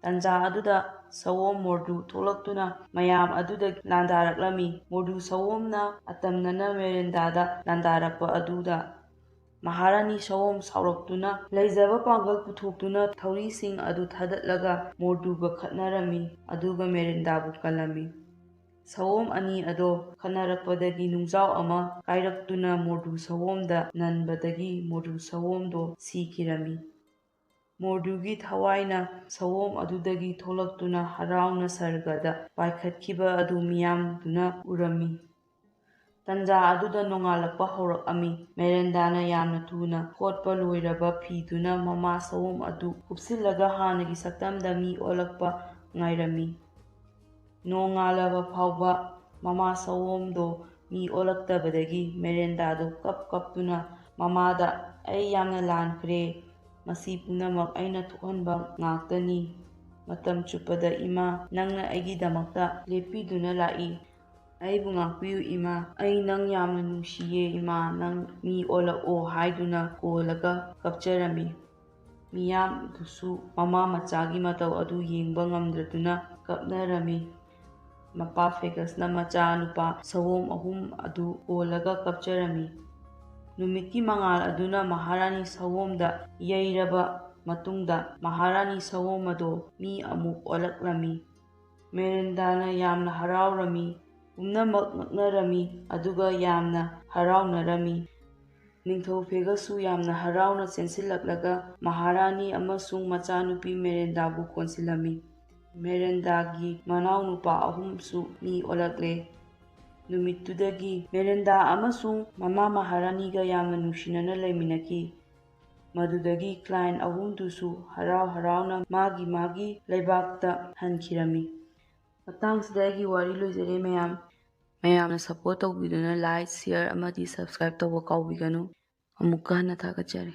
ꯇꯟꯖꯥ ꯑꯗꯨꯗ ꯁꯑꯣꯝ ꯃꯣꯔꯗꯨ ꯊꯣꯛꯂꯛꯇꯨꯅ ꯃꯌꯥꯝ ꯑꯗꯨꯗꯒꯤ ꯂꯥꯟꯗꯥꯔꯛꯂꯝꯃꯤ꯫ ꯃꯣꯔꯗꯨ ꯁꯑꯣꯝꯅ ꯑꯇꯝꯅꯅ ꯃꯦꯔꯤꯟꯗꯥꯗ ꯂꯥꯟꯗꯥꯔꯛꯄ ꯑꯗꯨꯗ ꯃꯍꯥꯔꯥꯅꯤ ꯁꯑꯣꯝ ꯁꯥꯎꯔꯛꯇꯨꯅ ꯂꯩꯖꯕ ꯄꯥꯡꯒꯜ ꯄꯨꯊꯣꯛꯇꯨꯅ ꯊꯧꯔꯤꯁꯤꯡ ꯑꯗꯨ ꯊꯥꯗꯠꯂꯒ ꯃꯣꯔꯗꯨꯒ ꯈꯠꯅꯔꯝꯃꯤ, ꯑꯗꯨꯒ ꯃꯦꯔꯤꯟꯗꯥꯕꯨ ꯀꯜꯂꯝꯃꯤ꯫ ꯁꯑꯣꯝ ꯑꯅꯤ ꯑꯗꯣ ꯈꯠꯅꯔꯛꯄꯗꯒꯤ ꯅꯨꯡꯖꯥꯎ ꯑꯃ ꯀꯥꯏꯔꯛꯇꯨꯅ ꯃꯣꯔꯗꯨ ꯁꯑꯣꯝꯗ ꯅꯟꯕꯗꯒꯤ ꯃꯣꯔꯗꯨ ꯁꯑꯣꯝꯗꯣ ꯁꯤꯈꯤꯔꯝꯃꯤ꯫ ꯃꯣꯔꯗꯨꯒꯤ ꯊꯋꯥꯏꯅ ꯁꯑꯣꯝ ꯑꯗꯨꯗꯒꯤ ꯊꯣꯛꯂꯛꯇꯨꯅ ꯍꯔꯥꯎꯅ ꯁꯔꯒꯗ ꯄꯥꯏꯈꯠꯈꯤꯕ ꯑꯗꯨ ꯃꯤꯌꯥꯝꯗꯨꯅ ꯎꯔꯝꯃꯤ꯫ ꯇꯟꯖꯥ ꯑꯗꯨꯗ ꯅꯣꯡꯉꯥꯜꯂꯛꯄ ꯍꯧꯔꯛꯑꯝꯃꯤ꯫ ꯃꯦꯔꯦꯟꯗꯥꯅ ꯌꯥꯝꯅ ꯊꯨꯅ ꯐꯣꯠꯄ ꯂꯣꯏꯔꯕ ꯐꯤꯗꯨꯅ ꯃꯃꯥ ꯁꯑꯣꯝ ꯑꯗꯨ ꯀꯨꯞꯁꯤꯜꯂꯒ ꯍꯥꯟꯅꯒꯤ ꯁꯛꯇꯝꯗ ꯃꯤ ꯑꯣꯜꯂꯛꯄ ꯉꯥꯏꯔꯝꯃꯤ꯫ ꯅꯣꯡꯉꯥꯜꯂꯕ ꯐꯥꯎꯕ ꯃꯃꯥ ꯁꯑꯣꯝꯗꯣ ꯃꯤ ꯑꯣꯜꯂꯛꯇꯕꯗꯒꯤ ꯃꯦꯔꯦꯟꯗꯥꯗꯣ ꯀꯞ ꯀꯞꯇꯨꯅ ꯃꯃꯥꯗ, "ꯑꯩ ꯌꯥꯝꯅ ꯂꯥꯟꯈ꯭ꯔꯦ꯫ ꯃꯁꯤ ꯄꯨꯝꯅꯃꯛ ꯑꯩꯅ ꯊꯣꯛꯍꯟꯕ ꯉꯥꯛꯇꯅꯤ꯫ ꯃꯇꯝ ꯆꯨꯞꯄꯗ ꯏꯃꯥ, ꯅꯪꯅ ꯑꯩꯒꯤꯗꯃꯛꯇ ꯂꯦꯞꯄꯤꯗꯨꯅ ꯂꯥꯛꯏ꯫ ꯑꯩꯕꯨ ꯉꯥꯛꯄꯤꯌꯨ ꯏꯃꯥ꯫ ꯑꯩ ꯅꯪ ꯌꯥꯝꯅ ꯅꯨꯡꯁꯤꯌꯦ ꯏꯃꯥ, ꯅꯪ ꯃꯤ ꯑꯣꯜꯂꯛꯑꯣ" ꯍꯥꯏꯗꯨꯅ ꯀꯣꯜꯂꯒ ꯀꯞꯆꯔꯝꯃꯤ꯫ ꯃꯤꯌꯥꯝꯗꯨꯁꯨ ꯃꯃꯥ ꯃꯆꯥꯒꯤ ꯃꯇꯧ ꯑꯗꯨ ꯌꯦꯡꯕ ꯉꯝꯗ꯭ꯔꯗꯨꯅ ꯀꯞꯅꯔꯝꯃꯤ꯫ ꯃꯄꯥ ꯐꯦꯒꯁꯅ ꯃꯆꯥ ꯅꯨꯄꯥ ꯁꯑꯣꯝ ꯑꯍꯨꯝ ꯑꯗꯨ ꯀꯣꯜꯂꯒ ꯀꯞꯆꯔꯝꯃꯤ꯫ ꯅꯨꯃꯤꯠꯀꯤ ꯃꯉꯥꯜ ꯑꯗꯨꯅ ꯃꯍꯥꯔꯥꯅꯤ ꯁꯑꯣꯝꯗ ꯌꯩꯔꯕ ꯃꯇꯨꯡꯗ ꯃꯍꯥꯔꯥꯅꯤ ꯁꯑꯣꯝ ꯑꯗꯣ ꯃꯤ ꯑꯃꯨꯛ ꯑꯣꯜꯂꯛꯂꯝꯃꯤ꯫ ꯃꯦꯔꯦꯟꯗꯥꯅ ꯌꯥꯝꯅ ꯍꯔꯥꯎꯔꯝꯃꯤ꯫ ꯄꯨꯝꯅꯃꯛ ꯉꯛꯅꯔꯝꯃꯤ ꯑꯗꯨꯒ ꯌꯥꯝꯅ ꯍꯔꯥꯎꯅꯔꯝꯃꯤ꯫ ꯅꯤꯡꯊꯧ ꯐꯦꯒꯁꯁꯨ ꯌꯥꯝꯅ ꯍꯔꯥꯎꯅ ꯆꯦꯟꯁꯤꯜꯂꯛꯂꯒ ꯃꯍꯥꯔꯥꯅꯤ ꯑꯃꯁꯨꯡ ꯃꯆꯥꯅꯨꯄꯤ ꯃꯦꯔꯦꯟꯗꯥꯕꯨ ꯀꯣꯟꯁꯤꯜꯂꯝꯃꯤ꯫ ꯃꯦꯔꯦꯟꯗꯥꯒꯤ ꯃꯅꯥꯎꯅꯨꯄꯥ ꯑꯍꯨꯝꯁꯨ ꯃꯤ ꯑꯣꯜꯂꯛꯂꯦ꯫ ꯅꯨꯃꯤꯠꯇꯨꯗꯒꯤ ꯃꯦꯔꯦꯟꯗꯥ ꯑꯃꯁꯨꯡ ꯃꯃꯥ ꯃꯍꯥꯔꯥꯅꯤꯒ ꯌꯥꯝꯅ ꯅꯨꯡꯁꯤꯅꯅ ꯂꯩꯃꯤꯟꯅꯈꯤ꯫ ꯃꯗꯨꯗꯒꯤ ꯀ꯭ꯂꯥꯏꯟ ꯑꯍꯨꯝꯗꯨꯁꯨ ꯍꯔꯥꯎ ꯍꯔꯥꯎꯅ ꯃꯥꯒꯤ ꯃꯥꯒꯤ ꯂꯩꯕꯥꯛꯇ ꯍꯟꯈꯤꯔꯝꯃꯤ꯫ ꯃꯇꯥꯡꯁꯤꯗ ꯑꯩꯒꯤ ꯋꯥꯔꯤ ꯂꯣꯏꯖꯔꯦ ꯃꯌꯥꯝ꯫ ꯃꯌꯥꯝꯅ ꯁꯞꯄꯣꯔꯠ ꯇꯧꯕꯤꯗꯨꯅ ꯂꯥꯏꯛ, ꯁꯤꯌꯔ ꯑꯃꯗꯤ ꯁꯕꯁꯀ꯭ꯔꯥꯏꯕ ꯇꯧꯕ ꯀꯥꯎꯕꯤꯒꯅꯨ꯫ ꯑꯃꯨꯛꯀ ꯍꯟꯅ ꯊꯥꯒꯠꯆꯔꯤ꯫